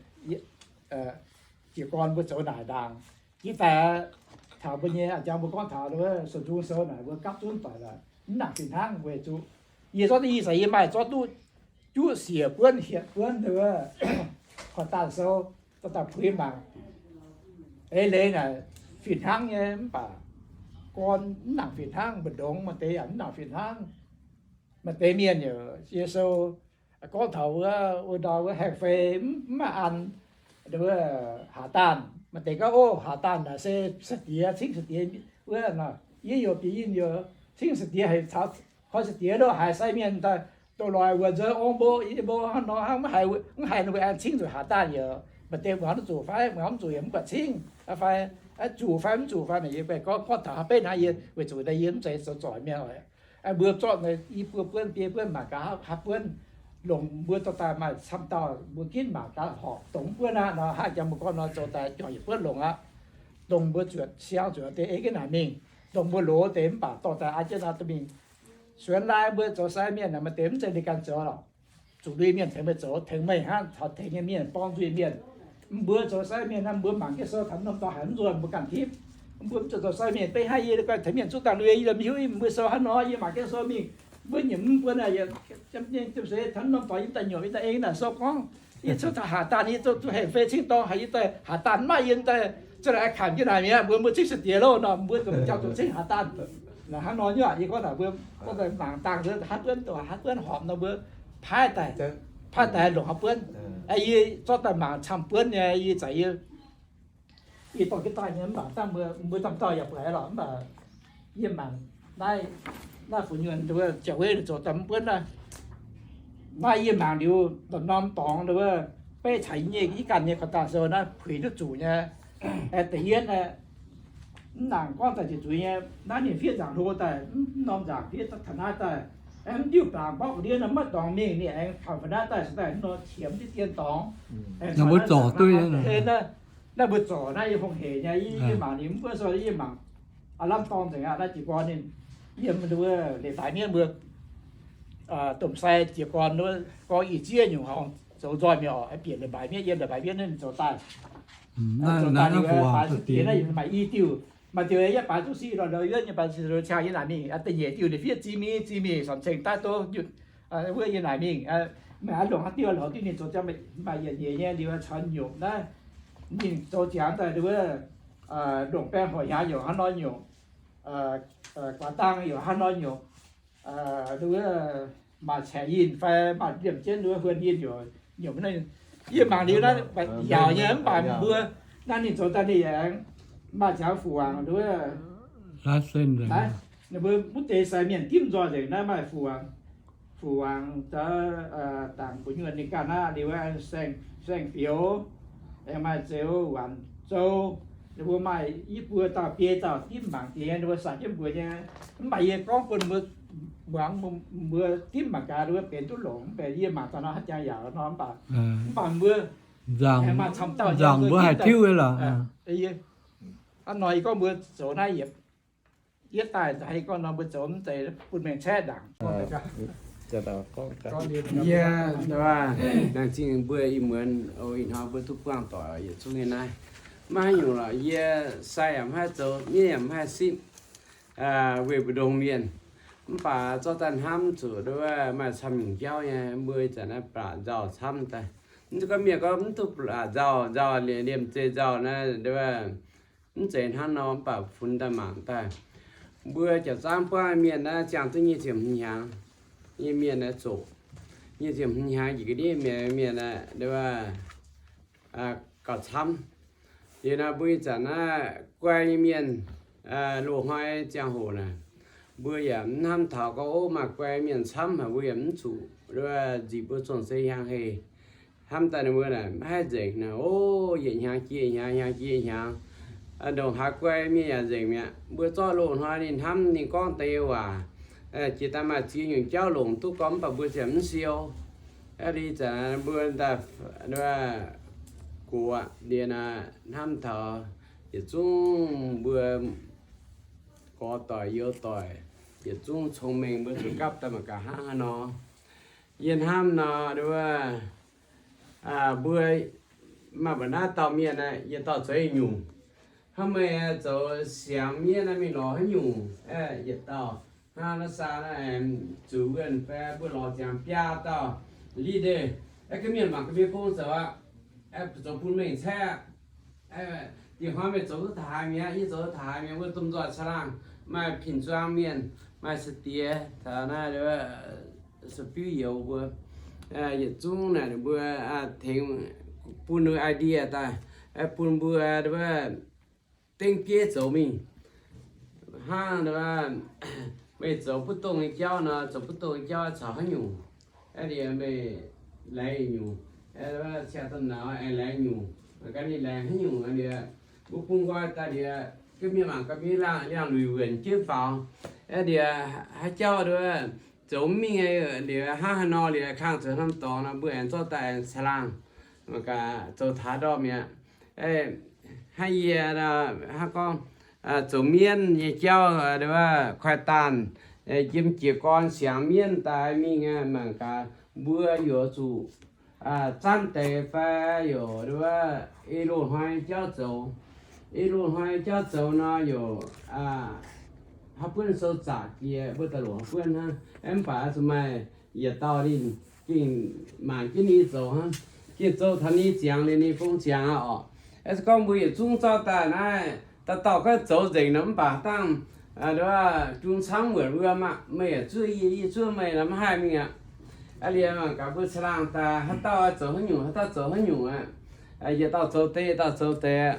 jiez gorn mbuo zoux naaic ndaangc. Jiex daaih taux mbuo nyei a'jang mbuo gorngv taux sou nzung sou naaic mbuo gapv zunv doic lorqc, mv nangc fih hnangv weic zuqc yie zorqv duqv i zanc yie maaih zorqv duqv juqv siec buonv hietc buonv wuov korv daanh sou, dorh daaih puix mangc. Eix leiz naaic fih hnangv nyei mv baac gorn mv nangc fih hnangv, mbu'ndongx maaih deix yaac mv nangc fih hnangv. Maaih deix mienh yaac yie sou gorngv taux wuov, wuov ndau wuov haengh fei mv maaih an, wuov haax daanh. Maaih deix gorngv, o, haax daanh naaic se sai-diex, cingv sai-diex wuov nor. Yie youc bieqc yinh youc cingv sai-diex haic caux koi sai-diex nor haiz sai mienh daaih doqc loic wuonc nzou ong mbo, yie mbo hnangv nor hnangv mv haiz, mv haiz ninh mbuo aengx cingv zuqc haax daanh yaac maaih deix muangx duqv zuqc fai muangx mv zuqc yaac mv baac cingv fai zuqc fai mv zuqc fai naaic yie gorngv, gorngv taux haaix beiv naaiv yie weic zuqc yie mv zeiz zoux zorc mienh oc. Mbuo zorqv i buo buonv biei buonv mangc gaax haaix buonv longc mbuo dorh daaih maaih camv dauh mbuo ginv mangc gaax horpc dongh mv buonv aqv nor, haaix jangx mbuo gorngv nor zoux daaih juangc yietc buonv longc aqv. Dongh mbuo zuotc siang zuotc deix ei jienv naaic mingh, dongh mbuo loz deix mv baac dorh daaih an jienv nor daaih mingh. Suonx laai mbuo zoux sai mienh naaic maaih deix mv zeiz ninh ganh zoux lorqc. Zuqc lui mienh tengx meih zoux, tengx meih hnangv taux tengx nyei mienh, borng nzuih mienh. Mbuo zoux sai mienh naaic mbuo mangc jienv sou taux norm dorngx haiz mv nzuonx mbuo ganh tipv. Mbuo mv zuqc zoux sai mienh beiv hnangv yie guai tengx mienh zuqv daaih lui yie mv hiuv mbuo sou hnangv nor, yie mangc jienv sou mingh, Mbuo nyiemc mv buonv, yiem se hnangv norm dorngx yie daaih nyuoqc, yie daaih ei naaic sou gorngv, yie cuotv taux Haaix Daanh, yie zuqc haaix fei cingv dorngx, haaix yie daaih Haaix Daanh maiv yie daaih, zuqc naaic kangx jienv naaic mi'aqv, mbuo mbuo cingv se diex loh nor, mbuo zuqc jauv zuqc cingv Haaix Daanh. Naaic hnangv nor nyei, yie gorngv naaic mbuo gorngv daaih mangc dangh haaix buonv, haaix buonv horpc nor mbuo paaiv daaih, paaiv daaih longc haaix buonv. Yie zorqv daaih mangc camv buonv nyei, yie zaqc yie Yie dorh jienv daaih nyei mv baac dangh mbuo, mbuo domh dauh yaac buatc lorqc, mv baac yie mangc naaiv, naaiv fu'nyuonh nduov Jauv-Wei zoux daaih mv buonv naaiv. Naaiv yie mangc liuz lorqc, norm dorngx nduov beiv caux yie nyei, yie ganh nyei korv-dangh sou naaiv puix duqv zuqc nyei. Da'yietv, mv nangc gorngv daaih ziouc zuqc nyei, naaiv ninh fiev nzaangc hlo daaih, mv norm nzaangc fiev taux naaiv daaih, mv diuh baangc mborqv ndiev nor maiv dorngx mingh, ninh aengx taux fai naaiv daaih se daaih nor qiemx diqv dien dorngx. Naaiv mbuo zorc duqv. Naaiv mbuo zorc naaiv yie hungh hec nyei, yie mangc ninh mv buonv sou, yie mangc aav lamh dorng nzengc aqv. Naaiv jiez gorn ninh yiem nduov leiz-baaix mienv mbuo domh sai jiez gorn gorngv ih zieqv nyungc horngh zoux nzoih mi'aqv, bieqc leiz-baaix mienv, yiem leiz-baaix mienv ninh zoux daaih. Zoux daaih liuz baaix zuqc diex naaiv maaih i diuh, maaih diuh yie baaix zuqc siqv lorh, yie nyei baaix zuqc siqv lorh, ciangv yie naaic mingh da'nyeic diuh ninh fiev ziex miv, ziex miv samx ceng daaih duqv, wuov yie naaic mingh, meih aav longc haaix diuh lorz duqv ninh zoux ziangh, maaih yietc nyeic nyei liuz caux nyungc naaiv, ninh zoux ziangx daaih wuov, longc baeng horc hnyangx yaac hnangv nor nyungc, guaax dang yaac hnangv nor nyungc, wuov maaih caeqv yinh fai maaih liemh jienv wuov huon yinh yaac nyungc. Yie mangc liuz naaiv yaauc nyei mv baac mbuo naaiv ninh zoux daaih ninh aengx maaih ziangx fu-wangc wuov, ninh mbuo mv deix sai mienh dimv nzoih nzengc naaiv maaih fu-wangc, fu-wangc daaih dangc gu'nyuonh ninh ganh naaiv liuz, saeng-fioux, aengx maaih zeux waanc zou, ninh mbuo maaih i buo dauh biei dauh dimv mangc diex, ninh mbuo saac jienv mbuox nyei. Mv baac yie gorngv bun mbuo muangx, mbuo dimv mangc gaax, ninh mbuo benx duqv longc mv benx. Yie mangc daaih nor haaix jangx yaac nor, mv baac, mv baac mbuo nzangc, maaih camv dauh nzangc mbuo haih tiuv lorqc. Hnangv nor yie gorngv mbuo zoux naaiv yietc, yietv daaih haaix gorngv nor mbuo zoux mv zeiz bun mengh caeqv ndaangc. Yie, laengz zingh mbuo ih muonz, ih hnoi mbuo duqv buangh doic yietc zungv nyei naaiv. Maiv haaix nyungc lorqc, yie sai yaac mv haih zoux, miev yaac mv haih sipv, weih mbu'ndongx mienh. Mv baac zorqv daaih hnamv zuqc nduov maaih camv nyungc jauv nyei, mbuo ih zanc naaiv baac nzauh camv daaih. Mv gorngv mienh gorngv mv duqv baac nzauh, nzauh liemh zeih nzauh naaiv, mv zeiz hnangv nor, mv baac funx daaih mangc daaih. Mbuo jaax zaangv buangv mienh naaiv ziangh duqv nyic ziepc hmz hnyangx nyei mienh naaiv zoqc, nyic ziepc hmz hnyangx njiec ga'ndiev mienh, mienh naaiv gauh camv. Liuz naaiv mbuo ih zanc naaiv guai nyei mienh, loz-hnoi ziangh hoc naaic, mbuo yaac mv hnamv taux gorngv, ov, maaih guai mienh camv haic, mbuo yaac mv zuqc nduov nzic mbuo zong-zei hiaang heh. Hnamv daaih ninh mbuo naaic maiv haih nzengc naaic, ov, yietc hnyangx jiex hnyangx, hnyangx jiex hnyangx, ndongc haaix guai mienh yaac nzengc mi'aqv. Mbuo zorqv loz-hnoi ninh hnamv ninh gorngv deix waac, jiex daaih maaih ziex nyungc jauv longc duqv gorngv, mv baac mbuo ziouc mv siou. Aa, li zanc mbuo daaih gox aqv, liuz naaic hnamv taux yietc zungv mbuo gorx doic youz doic yietc zungv cong-mengh, mbuo zuqc gapv daaih mangc gaax hnangv haaix nor. Yie hnamv nor, nduov, mbuo maaih mbuo naaiv dauh mienh, yietc dauh zoux nyungc. Hnangv meih zoux siangx mienv naaiv mingh lorz haaix nyungc, yietc dauh. Hnangv naaiv saa naaiv, zuqc wuonh fai mbuo lorz ziangx biaa dauh leader. Aa, ga'mienh mangc ga'mienh gong zoux aqv, zoux bun mengh caeqv aqv. Diex hnoi meih zoux duqv taux haaix mi'aqv, yie zoux duqv taux haaix mi'aqv, wuov domh nzoih caangh laangh, maaih pin-zuangx mienh, maaih sai-diex taux naaiv, se-biuv youz mbuo, yietc zungv naaic ninh mbuo tengx bun idea daaih, bun mbuo dengv bieiv zoux mingh. Hnangv meih zoux butv dongh nyei jauv nor, zoux butv dongh nyei jauv caux haaix nyungc, aa, meih laengz nyungc, aa, cingx domh nauz aengx laengz nyungc, mangc gaax ninh laengz haaix nyungc, aa, mbuo bun nqoi daaih liuz, ga'mienh mangc ga'mienh laangh, liangh luic wuonc jienv faaux, aa, haaix jauv nduov, zoux mv mingh liuz, hnangv haaix nor liuz, kangh zoux norm dorngx nor, mbuo aengx zorqv daaih aengx caangh laangh, mangc gaax zoux taux ndorm mi'aqv. Hnangv yie, hnangv gorngv, zoux mienv nyei jauv, nduov, koiv-daanh, jiem jiez gorn siangx mienv daaih mingh, mangc gaax mbuo yuoqc zuqc zanv deix fai yaac nduov, ei loz-hnoi jauv zoux. Ei loz-hnoi jauv zoux nor yaac haaix buonv sou zaqc jiex, mbuo daaih longc haaix buonv hnangv. Mv baac zuqc maaih yietc dauh ninh gengh mangc jienv ninh zoux hnangv, gengh zoux taux ninh ziangx liuz ninh gong ziangx aqv orqc. Se gorngv mbuo yietc zungv zorqv daaih naaiv, dauh dauh gorngv zoux nzengc nor, mv baac dangh jung camv wuonc wuom aqv. Meih yaac zuov yie, yie zuov meih nor, mv haih mingh aqv. Aa, liuz mangc gaax mbuo caangh laangh daaih haaix dauh zoux haaix nyungc, haaix dauh zoux haaix nyungc aqv. Yietc dauh zoux deix, yietc dauh zoux deix.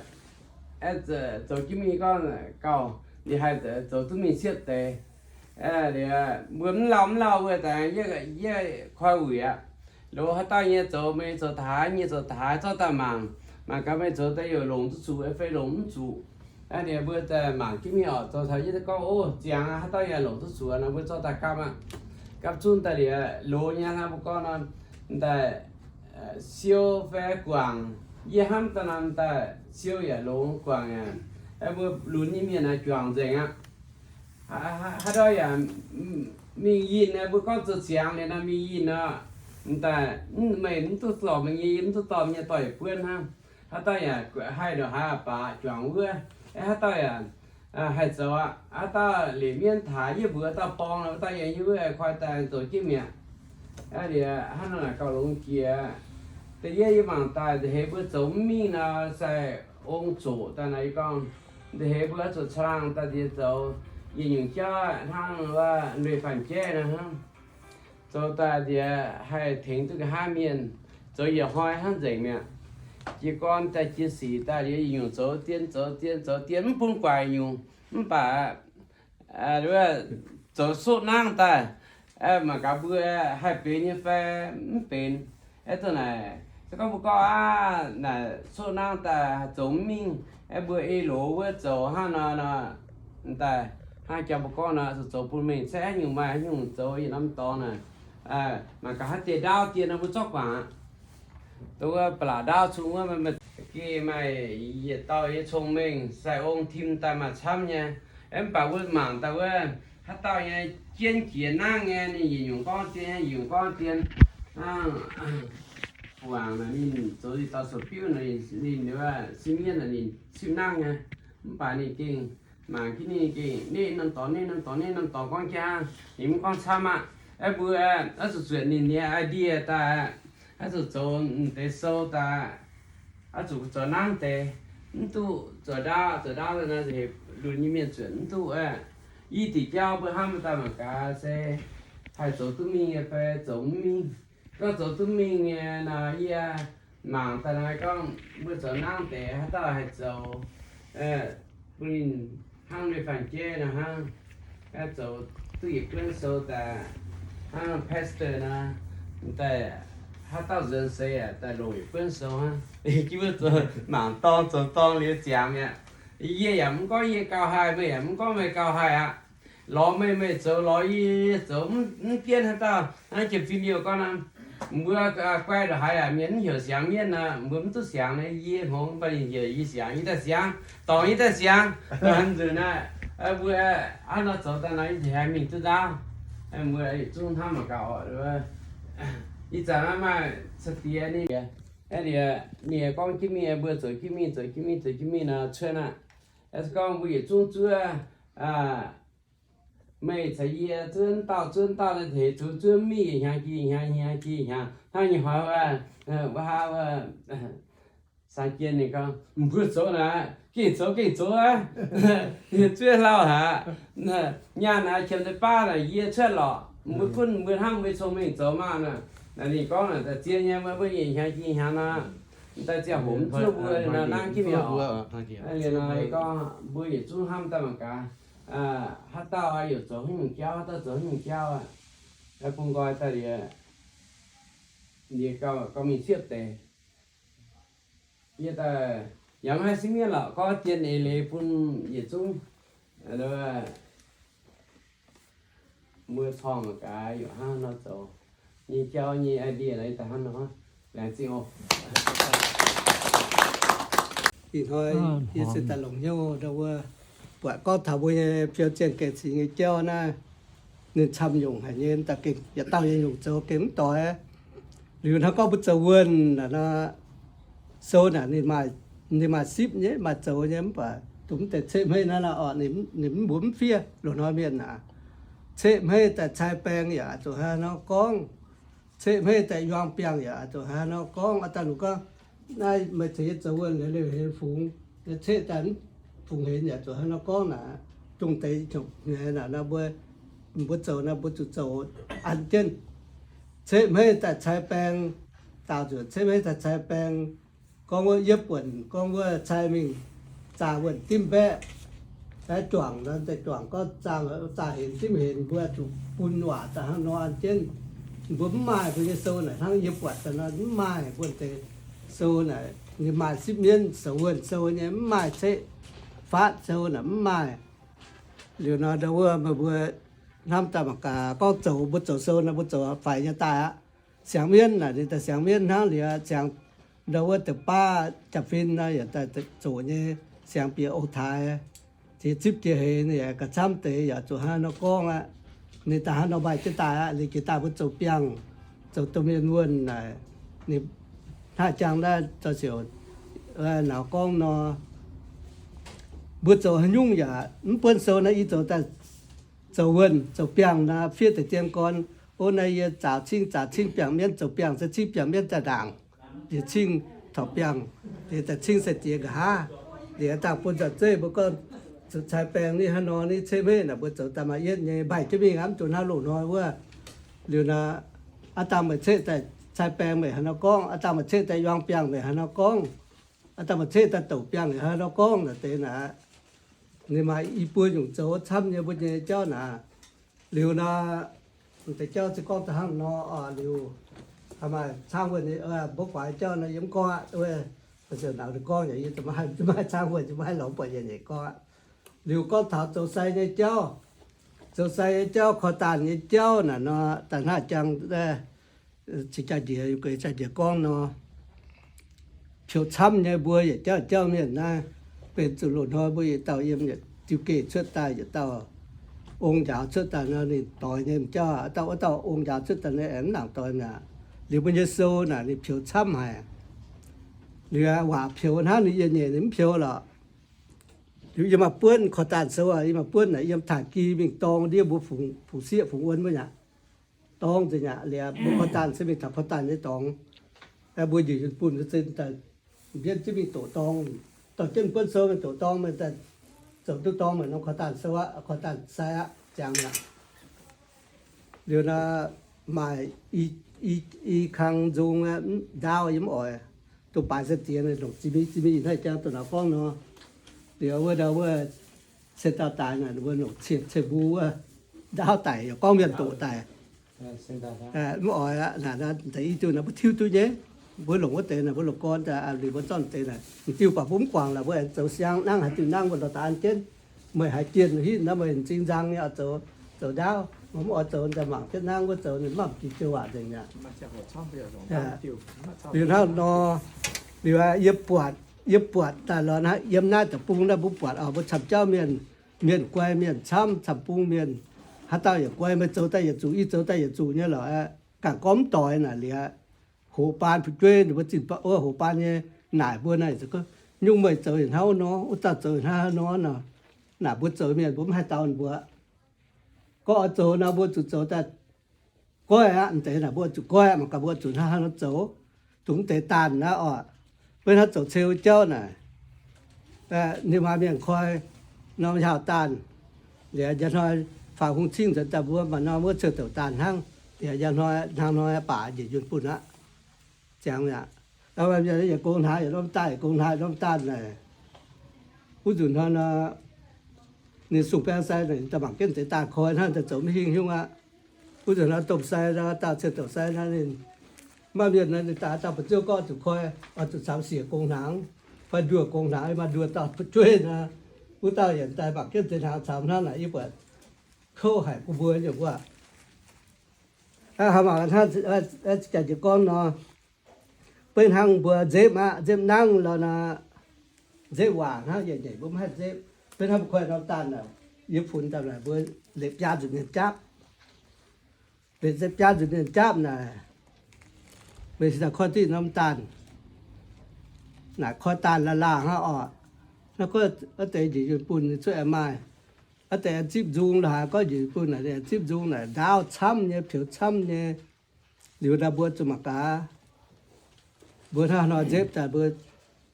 Zoux jienv mingh gorngv gauh ninh haih zoux duqv mingh ciepv deix. Liuz mbuo mv lauh mv lauh mbuo daaih yie, yie koi wuic aqv. Loz haaix dauh nyei zoux, meih zoux taux haaix, yie zoux taux haaix, zorqv daaih mangc. Mangc gaax meih zoux daaih youc longc duqv zuqc fai longc mv zuqc. Liuz mbuo daaih mangc jienv mingh orqc, zoux taux yie gorngv, o, ziangx haaix dauh yaac longc duqv zuqc nor, mbuo zorqv daaih gapv aqv. Gapv zunv daaih liuz loz nyei hnangv mbuo gorngv nor, daaih siou fai guangc, yie hnamv daaih nor daaih siou yaac longx, guangc yaac, mbuo lunx nyei mienh naaiv juangc nzengc aqv. Haaix dauh yaac mingh yinh, mbuo gorngv zoux ziangx liuz nor mingh yinh nor, daaih meih mv duqv dorh meih nyei, yie mv duqv dorh meih nyei, dorh yietc buonv hnangv. Haaix dauh yaac haih ndongc haaix baac juangc wuov. Haaix dauh yaac haih zoux aqv. Haaix dauh liemh mienv taaix yie mbuox dauh borng, dauh yaac yie wuov koi daaih zoux jienv mi'aqv. Liuz hnangv naaic gauh longx jiex. Da'yietv yie mangc daaih nza'heix mbuo zoux mv mingh nor, sai ong zoqc daaih nor, yie gorngv nza'heix mbuo zuqc caangh laangh daaih nziex zoux, yietc nyungc jauv hnangv wuov nduih fanh jaiv nor hnangv. Zoux daaih nziex haih tengx duqv nqa'haav mienh, zoux yietc hnoi hnangv nzengc mi'aqv. Jiez gorn daaih jiex sic daaih liuz yietc nyungc zoux dien, zoux dien, zoux dien, mv bun guaic nyungc. Mv baac zoux soqv nangv daaih, mangc gaax mbuo haih benx nyei fai mv benx. Aeqv, dongh naaic se gorngv mbuo gorngv aqv, naaic soqv nangv daaih zoux mv mingh, aeqv, mbuo ei loz wuov zoux hnangv nor, daaih hnangv jangx mbuo gorngv nor, zoux bun mengh caeqv haaix nyungc maaih haaix nyungc zoux yietc norm dorngx naaic. Mangc gaax haaix deix ndaauv dien nor mbuo zorqv guangc aqv. Dongh wuov ba'laqc ndaauv cung wuov, gengh maaih yietc dauh nyei cong-mengh sai-ong tim daaih maaih camv nyei. Mv baac mbuo mangc daaih wuov haaix dauh nyei jienv jiex nangv nyei, ninh yietc nyungc gorngv dien, yietc nyungc gorngv dien. Hnangv Guangc naaic ninh zoux yietc dauh soux-biuv naaic, ninh sin mienv naaic ninh cipv nangv nyei. Mv baac ninh gengh mangc jienv ninh gengh neqv norm dorngx, neqv norm dorngx, neqv norm dorngx gorngv jaav, ninh mv gorngv camv aqv. Aeqv, mbuo oix zuqc zuotc ninh nyei idea daaih, oix zuqc zoux deix sou daaih, oix zuqc zoux nangv deix. Mv duqv zoux ndaauv, zoux ndaauv nor, lunx nyei mienh zuotc mv duqv. I diuc jauv mbuo hnamv daaih mangc gaax se haih zoux duqv mingh nyei fai zoux mv mingh. Gorngv zoux duqv mingh nyei nor, yie mangc daaih naaiv gorngv mbuo zoux nangv deix haaix dauh haih zoux, bun ninh hnangv lui-fanh jeiv nor hnangv, zoux duqv yietc buonv sou daaih, hnangv pastor nor, daaih haaix dauh nzuonx seix daaih longc yietc buonv sou hnangv. Jiv mbuo zoux mangc dorng zoux dorng liuz ziangx mi'aqv. Yie yaac mv gorngv yie gauh haih, meih yaac mv gorngv meih gauh haih aqv. Lorz meih, meih zoux, lorz yie, yie zoux, mv jienv haaix dauh. Hnangv jiex fim liouh gorngv nor, mbuo guai ndongc haaix aqv, mienh mv heuc siangx mienv nor, mbuo mv duqv siangx, yie hngongx mv baac ninh heuc yie siangx, yie daaih siangx, dorngc yie daaih siangx. Dongh haaix nzunc naaiv, mbuo hnangv nor zoux daaih nor, yie haih mingh duqv ndaauv. Mbuo yietc zungv hnamv mangc gaax oc. Ih zanc naaiv maaih ca'diex ninh, ninh gorngv jienv mingh, mbuo zoux jienv mingh, zoux jienv mingh, zoux jienv mingh nor cuotv aqv. Se gorngv mbuo yietc zungv zuov, meih caux yie zuov dauh, zuov dauh naaiv deix zuov, zuov mingh yietc hnyangx jiex hnyangx, hnyangx jiex hnyangx, hnangv nyei hnoi wuov, wuov hnangv wuov, Saan Jien ninh gorngv, mbuo zoux naaic, gengh zoux, gengh zoux aqv. Zuov lauh haic. Nyaanh naaic qiemx deix baav naaic yie cuotv lorqc. Mbuo gunv mbuo hnamv mbuo cong-mengh zoux maah. Naaic ninh gorngv naaic da'zien nyei, mbuo yietc hnyangx jiex hnyangx nor, daaih ziangh hoc mv zuov mbuo nor nangv jienv mi'aqv. Liuz nor gorngv mbuo yietc zungv hnamv daaih mangc gaax, haaix dauh yaac zoux haaix nyungc jauv, haaix dauh zoux haaix nyungc jauv aqv. Bun nqoi daaih liuz, liuz gauh mingh siepv deix. Yie daaih yaac mv haih siev mienv lorqc, gorngv dien eix leiz bun yietc zungv mbuo corng mangc gaax yaac hnangv nor zoux nyei jauv nyei idea daaih hnangv nor. Laengz zingh oc. Ih hnoi yie se daaih longc hnyouv ndau wuov buatc gorngv taux mbuo nyei biou zienh gengh cingx nyei jauv naaiv, ninh camv nyungc haic nyei, yietc dauh nyei nyungc zoux gengh mv doix. Liuz hnangv gorngv mbuo zoux wuonh naaic nor, sou naaic ninh maaih sipv nyei, maaih zoux nyei, mv baac Dongh mv deix ceqv hmeiv naaiv oc, ninh mbuo mv fiev loz-hnoi mienh aac. Ceqv hmeiv daaih cai baeng yaac zuqc haaix nor gorngv. Ceqv hmeiv daaih yuang biangh yaac zuqc haaix nor gorngv. Aa, daaih ninh gorngv, naaiv meih ceix yie zoux wuonh liuz, liuz heix fungx, ceqv daaih mv fungx heix yaac zuqc haaix nor gorngv naaic. Dongh deix nyungc hnyeiz naaic, mbuo zoux naaiv mbuo zuqc zoux an jienv. Ceqv hmeiv daaih cai baeng, daauh nzunc ceqv hmeiv daaih cai baeng, gorngv wuov yietv buonc, gorngv wuov cai mingh zaah wuonh dimv mbaeqv, juangc nor, daaih juangc gorngv zaah, zaah henx dimv henx, mbuo zuqc bun waac daaih hnangv nor an jienv. Mbuo mv maaih mbuo nyei sou naaic hnangv yie buatc daaih nor, mv maaih mbuo deix sou naaic, ninh maaih sipv mienv zoux wuonh sou nyei, mv maaih ceqv faatv sou naaic, mv maaih. Liuz nor ndau wuov meih mbuo hnamv daaih mangc gaax, gorngv zoux, mbuo zoux sou naaic, mbuo zoux faix nyei daaih aqv. Siangx mienv naaic, ninh daaih siangx mienv hnangv liuz, siangx ndau wuov deix baav jaa-fin naaic yaac daaih zoqc nyei, siangx bieqc ong-taaix, ziex zipv jiex heix, ninh yaac gauh camv deix, yaac zuqc hnangv nor gorngv aqv. Ninh daaih hnangv nor maaih jienv daaih aqv. Liuz jiex daaih mbuo zoux biangh, zoux domh mienh wuonh naaic, ninh hnangv jangx naaiv zoux siouc nauz gorngv nor, mbuo zoux haaix nyungc yaac mv buonv sou naaiv, yie zoux daaih zoux wuonh zoux biangh naaiv fiev deix dien gorn. O, naaiv yie zaaux cingv, zaaux cingv biangh mienv, zoux biangh se cingv biangh mienv daaih ndaangc, liuz cingv torc biangh, liuz daaih cingv sai-diex nqa'haav. Liuz dangh bun nzauh zeiv mbuo gorngv zuqc cai baeng ni haaix nor ni, ceqv hmeiv naaic mbuo zoux daaih maaih yietv nyei, mbaih jienv mingh aqv, mv zuqc hnangv loz-hnoi wuov. Liuz naaic, aav dangh meih ceqv daaih cai baeng meih haaix nor gorngv, aav dangh meih ceqv daaih yuang biangh meih haaix nor gorngv, aav dangh meih ceqv daaih douc biangh meih haaix nor gorngv naaic deix naaic. Ninh maaih i buo nyungc zoux camv nyei mbuo nyei jauv naaic. Liuz nor, deix jauv se gorngv daaih hnangv nor oc. Liuz maaih caangv wuonh, mbuo guaax jauv nor yie mv gorngv aqv. Ziouc nauz gorngv yaac yie maiv caangv wuonh, yie maiv lorz buatc yaac nyeic gorngv aqv. Liuz gorngv taux zoux sai nyei jauv, zoux sai nyei jauv, korv daanh nyei jauv naaic nor, daaih hnangv jangx cing jaa-ndiex, gueix jaa-ndiex gorngv nor, peux camv nyei mbuo yietc jauv jauv mienh naaiv, benx zuqc loz-hnoi mbuo yietc dauh yiem yietc diuh geh cuotv daaih, yietc dauh ong njaaux cuotv daaih nor, ninh doix nyei m'jauv. Dauh wuov dauh ong njaaux cuotv daaih nyei aengx mv nangc doix mi'aqv. Liuz mbuo nyei sou naaic ninh peux camv haic. Liuz waac peux hnangv ninh yie nyeic ninh mv peux lorqc. Liuz yie maaih buonv korv daanh sou, yie maaih buonv naaic yiem Taiv Gi mingh dorng ndiev mbuo fungx sieqv fungx wuon mbuo aqv. Dorngx nzengc aqv. Liuz mbuo korv daanh se mingh taux korv daanh nyei dorngx. Mbuo njiec yunh bunh zinh daaih mbienv jienv mingh doqc dorngx, dorh jienv buonv sou mingh doqc dorngx, meih daaih zoux duqv dorngx meih norm korv daanh sou aqv, korv daanh sai aqv, ziangx aqv. Liuz nor, maaih i kang nzung ndaauv yie mv oix, dongh baaix sai-diex longc ziex mingh ziex mingh ih hnoi jangx dongh nauz gorngv nor. Liuz wuov ndau wuov cien dauh daaix naaic, mbuo longc cien, cien mbu wuov ndaauv daic, yaac gorngv mienh doqc daic. Mv oix aqv. Naaic i duqv naaic mbuo tiuv duqv nyei. Mbuo longc wuov deix naaic, mbuo longc gorn daaih liuz mbuo zorqv deix naaic, m'diuh baac mbuo mv guangc lorqc, mbuo aengx zoux siang nangv haaix diuh nangv mbuo lorz daaih an jienv. Meih haiz jienh hitv nor meih m'zing nzang nyei oix zoux, zoux ndaauv. Mv oix zoux daaih mangc jienv nangv wuov zoux ninh mv baac m'diuh jouh waac nzengc mi'aqv. Liuz hnangv nor, liuz yie buatc, yie buatc daaih lorz naaiv yiem naaiv deic-bung naaiv mbuo buatc oc, mbuo camv jauv mienh, mienh guai mienh camv, camv-bung mienh, haaix dauh yaac guai, meih zoux daaih yietc zuqc, yie zoux daaih yietc zuqc nyei lorqc. Ganh gorngv mv doix naaic liuz, hoqc baan fu'jueiv ninh mbuo zinh hoqc baan nyei naaic mbuo naaic, nyungc meih zoux yietc hnangv nor, wuov dauh zoux yietc hnangv nor nor, naaic mbuo zoux mienh mbuo mv haih dau ninh mbuo. Gorngv oix zoux nor mbuo zuqc zoux daaih goiv aqv. M'deix naaic mbuo zuqc goiv aqv, mangc gaax mbuo zuqc hnangv haaix nor zoux. Dongh m'deix daanh naaiv oc, beiv hnangv zoux ceu jauv naaic, ninh maaih mienh koi norm hiaauh daanh. Liuz njang hnoi faaux hungh cingv nzuonx daaih mbuo maaih norm wuov ceu douc daanh hnangv. Liuz njang hnoi hnangv hnoi baac njiec yunh bunh aqv. Ziangx mi'aqv. Yietc gong hnangv yietc norm daanh, yietc gong hnangv yietc norm daanh naaic. Wuov nzunc hnoi nor, ninh sung baeng sai naaic, daaih mangc jienv m'deix daanh koi hnangv daaih zoux maiv hingh hiuv aqv. Wuov nzunc nor domh sai nor, dauh cien douc sai nor, ninh maaih mienh nor, ninh daaih dauh ba'ziouv gorngv zuqc koi, oix zuqc caux siec gong hnaangx fai nduoh gong hnaangx, maaih nduoh dauh fu'jueiv nor, wuov dauh yienc daaih mangc jienv m'deix hnaangx caux hnangv naaic, yie buatc kouv haic bun mbuo nyei wuov. Hnangv maaih hnangv jiex gorngv nor, beiv hnangv mbuo nzepv aqv, nzepv nangv lorqc nor, nzepv waac hnangv yietc nyeic mbuo mv haih nzepv. Beiv hnangv mbuo koi norm daanh naaic, yie funx daaih naaic mbuo liepc biaa nzunc mienh japv. Liepc biaa nzunc mienh japv naaic, mbuo cingx daaih koi duqv norm daanh. Naaic koi daanh laanh laanh hnangv oc. Naaiv gorngv wuov deix njiec yunh bunh ninh cuotv aengx maaih, wuov deix aengx zipv nzung lorqc, haaix gorngv njiec yunh bunh naaic ninh aengx zipv nzung naaic, ndaauv camv nyei, peux camv nyei. Liuz naaiv mbuo zuqc mangc gaax, mbuo hnangv nor nzepv daaih mbuo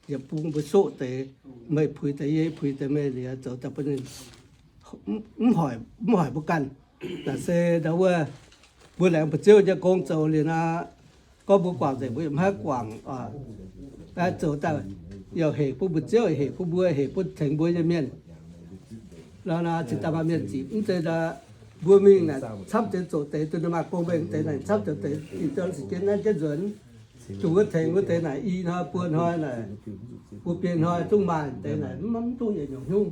yietc bung mbuo soqv deix, meih puix deix yie, yie puix deix meih liuz zoux daaih bun ninh mv hoic, mv hoic mbuo ganh. Naaic se ndau wuov mbuo laengz mbu'ziev nyei gong zoux liuz nor, gorngv mbuo guangc nzengc mbuo yaac mv haih guangc oc. Zoux daaih yaac hec bun mbu'ziev, hec bun mbuo, hec bun tengx mbuo nyei mienh. Nor naaic cingx daaih maaih mienh ziqc mv zeiz ndau, mbuo mingh naaic camv deix zoqc deix, duqv ninh maaih gong mengh deix naaic camv zoqc deix, ih zanc sic jienv naaiv jienv nzuonx, duqv wuov tengx wuov deix naaic i hnoi buo hnoi naaic, buo biei hnoi zungv maaih deix naaic, mv, mv duqv yietc nyungc hnyouv.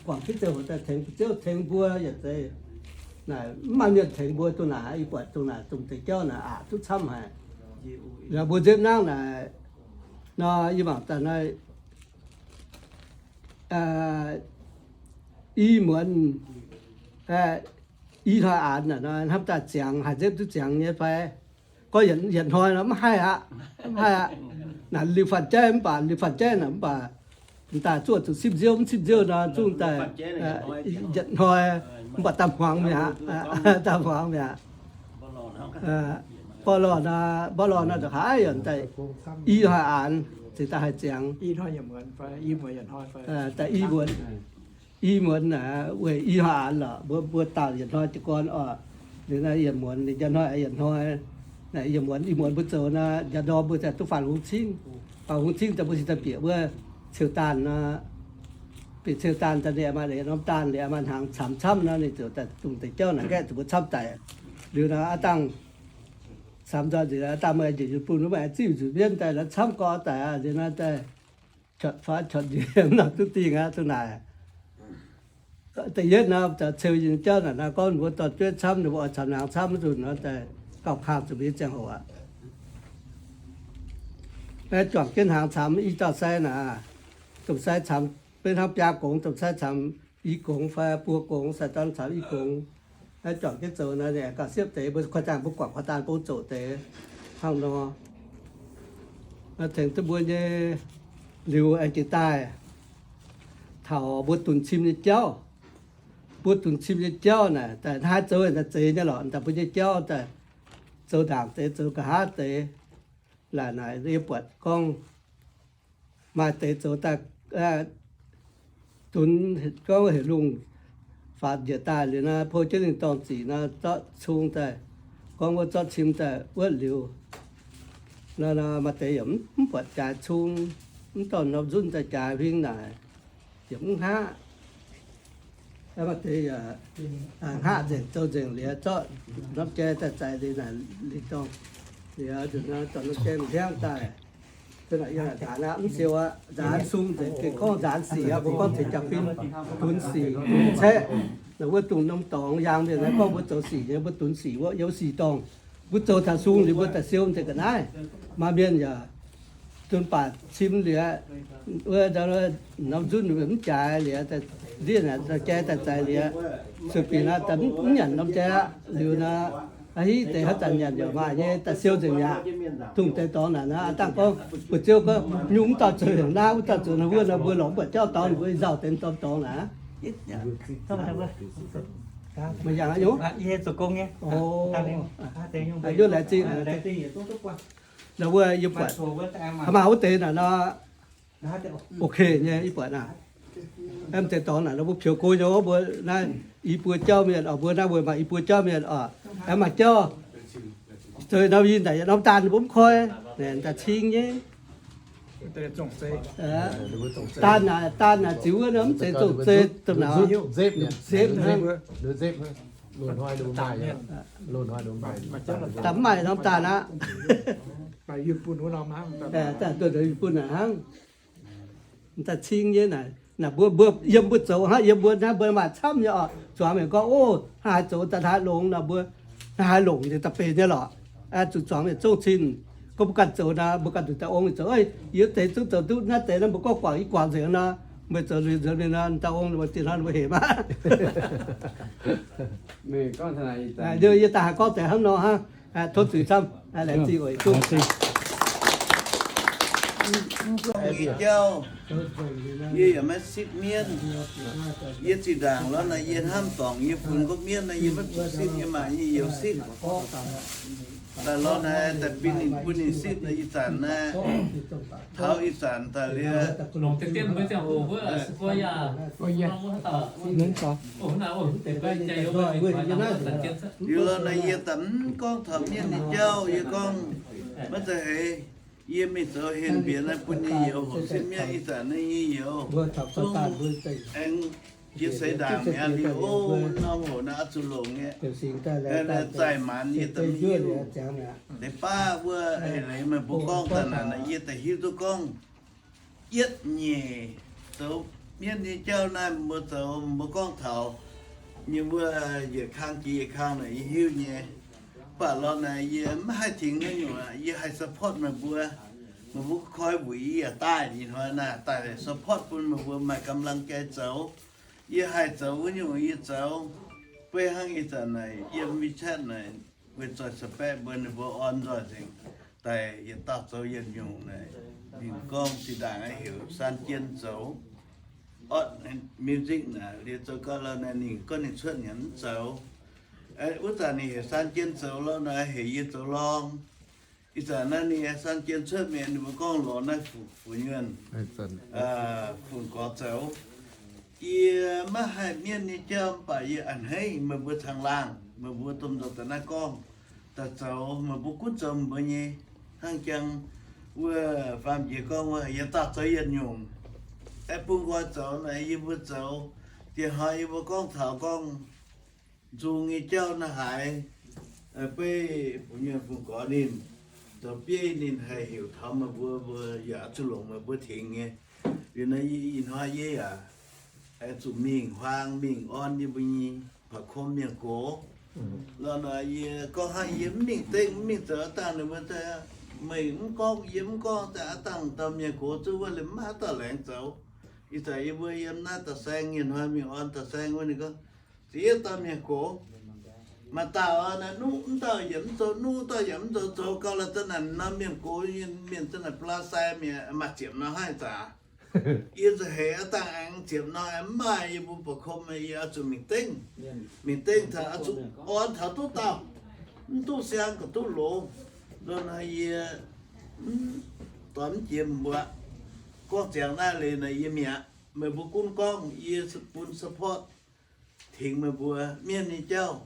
Guangc jienv ziangh hoc daaih tengx mbu'ziev tengx mbuo yaac zeiz naaic, mv maaih mienh tengx mbuo dongh naaic, yie buatc dongh naaic dongh deix jauv naaic aqc duqv camv haic. Mbuo nzepv nangv naaic nor, yie mangc daaih naaiv i muonz, i hnoi aanx naaic nor hnamv daaih ziangx, haih nzepv duqv ziangx nyei fai? Gorngv yietc hnoi nor mv haih aqv, mv haih aqv. Naaic liuz fanh jaiv mv baac, liuz fanh jaiv naaic mv baac, daaih zuoqv zuqc sipv nziouv mv sipv nziouv nor zungv daaih yietc hnoi, mv baac daaih hmuangx mi'aqv, daaih hmuangx mi'aqv. Borqv lorh nor, borqv lorh nor ndongc haaix yaac daaih i hnoi aanx cingx daaih haih ziangx. Daaih i muonz, i muonz naaic weic i hnoi aanx lorqc, mbuo, mbuo dauh yietc hnoi jiez gorn oc. Liuz naaiv yietc muonz, liuz njang hnoi yietc hnoi, naaic yietc muonz, i muonz mbuo zoux nor, njang ndorm mbuo ziouc duqv faanh hungh cingv. Faanh hungh cingv daaih mbuo cingx daaih bieqc wuov ceu daanh nor, bieqc ceu daanh daaih liuz maaih norm daanh liuz maaih hnaangx camx camv nor, ninh ziouc daaih dongh deix jauv naaic nqaeqv zuqc mbuo camv daic. Liuz nor aav dangh camx nzoih nzengc, aav dangh meih njiec yunh bunh wuov, meih ziuv nzuqc mienv daaih nor camv gorqv daic aqv. Liuz nor daaih cuotv faaux cuotv njiec mv nor duqv dingh aqv, duqv naaic. Da'yietv nor, ceux nyei jauv naaic nor gorngv mbuo dorh jueiv camv, ninh mbuo oix camx hnaangx camv mv nzunc nor, daaih gauh kangh zuqc mbuo nyei ziangh hoc aqv. Aeqv, juangc jienv hnaangx camx i dauh sai naaic, domh sai camx beiv hnangv biaa gongx, domh sai camx i gongx fai buo gongx, sai-dorn camx i gongx. Aeqv, juangc jienv zoux nor, ninh aengx gauh siepv deix, mbuo kuv dangh mbuo guangc kuv dangh bun zoqc deix hnangv nor. Tengx duqv mbuo nyei liuz aengx jiex daaih taux mbuo dunx cim nyei jauv. Mbuo dunx cim nyei jauv naaic, daaih hnangv haaix zoux daaih zeiz nyei lorqc, daaih mbuo nyei jauv daaih zoux ndaangc deix, zoux nqa'haav deix. Laaic naaic yie buatc gorngv maaih deix zoux daaih, dunx gorngv heuc lungh faatv njiec daaih liuz nor, pou jienv ninh dorngh ziqc nor, zorqv cung daaih, gorngv wuov zorqv cim daaih wuotv liuz nor, maaih deix yaac mv buatc jaaix cung, mv dorh norm nzunv daaih jaaix huing naaic, yaac mv hngaqv. Maaih deix yaac hngaqv nzengc, zoux nzengc liuz, zorqv norm jai daaih zaix liuz naaic, liuz dorngh, liuz dorh norm jai hliangv daaih. Nzaanx aqv, mv siou aqv, nzaanx sung nzengc, gengh gorngv nzaanx sic aqv, mbuo gorngv tengx jaa-fin, dunx sic, dunx caeqv. Naaiv wuov dongh norm dorngx yangh mienh naaiv gorngv mbuo zoux sic nyei, mbuo dunx sic wuov, yiem sic dorngh. Mbuo zoux taux sung liuz mbuo daaih siou nzengc ga'naaiv. Maaih mienh yaac dunx baac cim liuz, wuov norm nzunv mv jaaix liuz, ndiev jai daaih zaix liuz, sueih binc naaiv mv nyanc norm jai aqv. Liuz naaiv, a'hiv deix haaix zanc nyanc yaac maaih nyei, daaih siou nzengc mi'aqv. Dongh deix dorngx naaic naaiv, aav dangh gorngv mbu'ziex gorngv nyungc mv dauh zoux naaiv, wuov dauh zoux naaiv, wuov naaiv mbuo lorz mv buatc jauv dorngx, ninh mbuo nzauh deix norm dorngx naaic. Meih yangh aqv nyungc? Yie zoux gong nyei. Yie laengz zingh. Naaiv wuov yie buatc, haaix maaih wuov deix naaic nor, ok nyei, yie buatc naaic. Aeqv, deix dorngx naaic nor mbuo pieux go nyei, mbuo naaiv i buo jauv mienh oc, mbuo naaiv weic maaih i buo jauv mienh oc. Aeqv, maaih jauv zoux norm yinh naaic, norm daanh mbuo mv koi, daaih cing nyei. Daanh naaic, daanh naaic ziux wuov nor mv zeiz zong-zei, zepv hnangv. Daaih mv maaih norm daanh aqv. Daaih duqv Yunh bunh naaic hnangv. Daaih cing nyei naaic, naaic mbuo, mbuo yiem mbuo zoux hnangv, yiem mbuo naaiv mbuo maaih camv nyei oc. Zuangx mienh gorngv, o, hnangv haaix zoux daaih hnangv haaix longx nor, mbuo hnangv haaix longc nyei daaih benx nyei lorqc. Zuqc zuangx mienh zungv cin. Gorngv mbuo ganh zoux nor, mbuo ganh zuqc daaih ong zoux, yie deix zungv zoux duqv naaiv deix nor, mbuo gorngv guangc i guangc nzengc nor, meih zoux liuz nzengc mingh nor, daaih ong mbuo zinh hnangv mbuo hec maah. Yie daaih haiz gorngv deix hnangv nor hnangv. Tov zuiz camv. Laengz zingh oc. Nyei jauv, yie yaac maiv sipv mienv. Yie zinh ndaangc lorz naaic yie hnamv dorngc yie funx gorqv mienv naaiv yie maiv zuqc sipv, yie maaih nyei youz sipv. Daaih lorz naaic daaih bun ninh, bun ninh sipv naaic ih zanc naaiv, taux ih zanc daaih liuz, liuz lorz naaic yie daaih mv gorngv taux mienv nyei jauv, yie gorngv maiv zeiz heix. Yie mingh zoux henv mbienx naaiv bun nyei youz hoqc sipv mienv ih zanc naaiv nyei youz, zungv aengx jiex seix ndaangc mi'aqv liuz, o, norm hoc naaiv oix zuqc longc nyei. Zaih maanc yie daaih mv hiuv. Deix baav wuov eix leiz meih mbuo gorngv daaih naaic, yie daaih hiuv duqv gorngv yietv nyeic zoux mienv nyei jauv naaiv mbuo zoux, mbuo gorngv taux nyei wuov yietc kang jiex yietc kang naaic yie hiuv nyei. Mv baac lorz naaic yie maiv haih tengx haaix nyungc aqv, yie haih support meih mbuo. Meih mbuo koi wuic yie yaac daaih ih hnoi naaic daaih support bun meih mbuo maaih กำลังใจ zoux. Yie haih zoux wuov nyungc yie zoux. Beiv hnangv ih zanc naaic yiem WeChat naaic, weic zuqc spam mbuo, ninh mbuo orn nzoih nzengc. Daaih yietc dauh zoux yietc nyungc naaic, ninh gorngv zinh ndaangc heuc San Jien zoux. Odd Music naaic, liuz zoux gau lorz naaic ninh gorngv ninh cuotv nyanc mv zoux. Wuov zanc ninh heuc San Jien zoux lorz naaic heuc yie zoux lorngh. Ih zanc naaiv ninh San Jien cuotv mienh ninh mbuo gorngv lorz naaiv Fu-, Fu-Nyuonh, Fun Gorx zoux. Yie maiv haih mienv nyei jauv mv baac yie a'hneiv meih mbuo caangh laangh, meih mbuo domh nzoih daaih naaiv gorngv daaih zoux, meih mbuo gunv zoux meih mbuo nyei. Hnangv jang wuov faam jiex gorngv wuov, yietc dauh zoux yietc nyungc. Aeqv, bun nqoi zoux naaic yie mbuo zoux. Dieh hnoi yie mbuo gorngv taux gorngv nzung nyei jauv naaiv haaix, beiv Fu-Nyuonh Fun Gorx ninh zoux bieiv ninh haih heuc taux meih mbuo, mbuo yaac oix zuqc longc meih mbuo tengx nyei. Liuz naaiv yie ih hnoi yie yaac zuqc mingh huaang mingh orn yie mbuo nyei พระคม mienh gox. Lorz naaic yie gorngv hnangv yie mv mingh dengv mv mingh zoux aqv dangh ninh mbuo, meih mv gorngv yie mv gorngv daaih aqv dangh dauh mienh gox zuqc wuov liemh maiv dauh laengz zoux. Ih zanc yie mbuo yiem naaiv da'saeng nyei hnoi mingh orn da'saeng wuov ninh gorngv, ziex dauh mienh gox, maaih dauh naaiv nuqv mv dauh yaac mv zoux, nuqv dauh yaac mv zoux, zoux gau lorz za'naaic norm mienh gox nyei mienh za'naaic blaa sai mi'aqv, maaih ziepc nor haih zaqc. Yie nza'heix aqv dangh aengx ziepc nor aengx mv maaih, yie mbuo พระคม yie oix zuqc mingh dengv, mingh dengv taux oix zuqc orn taux duqv dauh, mv duqv siang ga'duqv loz. Nor naaiv yie mv dorh mv jiex mbuo gorngv ziangx naaiv leiz naaic yie mi'aqv. Meih mbuo gunv gorngv yie bun support tengx meih mbuo mienv nyei jauv.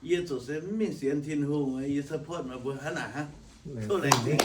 Yie ziouc se mv mingh sienx Tin-Hungh, yie support meih mbuo hnangv naaic hnangv. Tov laengz zingh.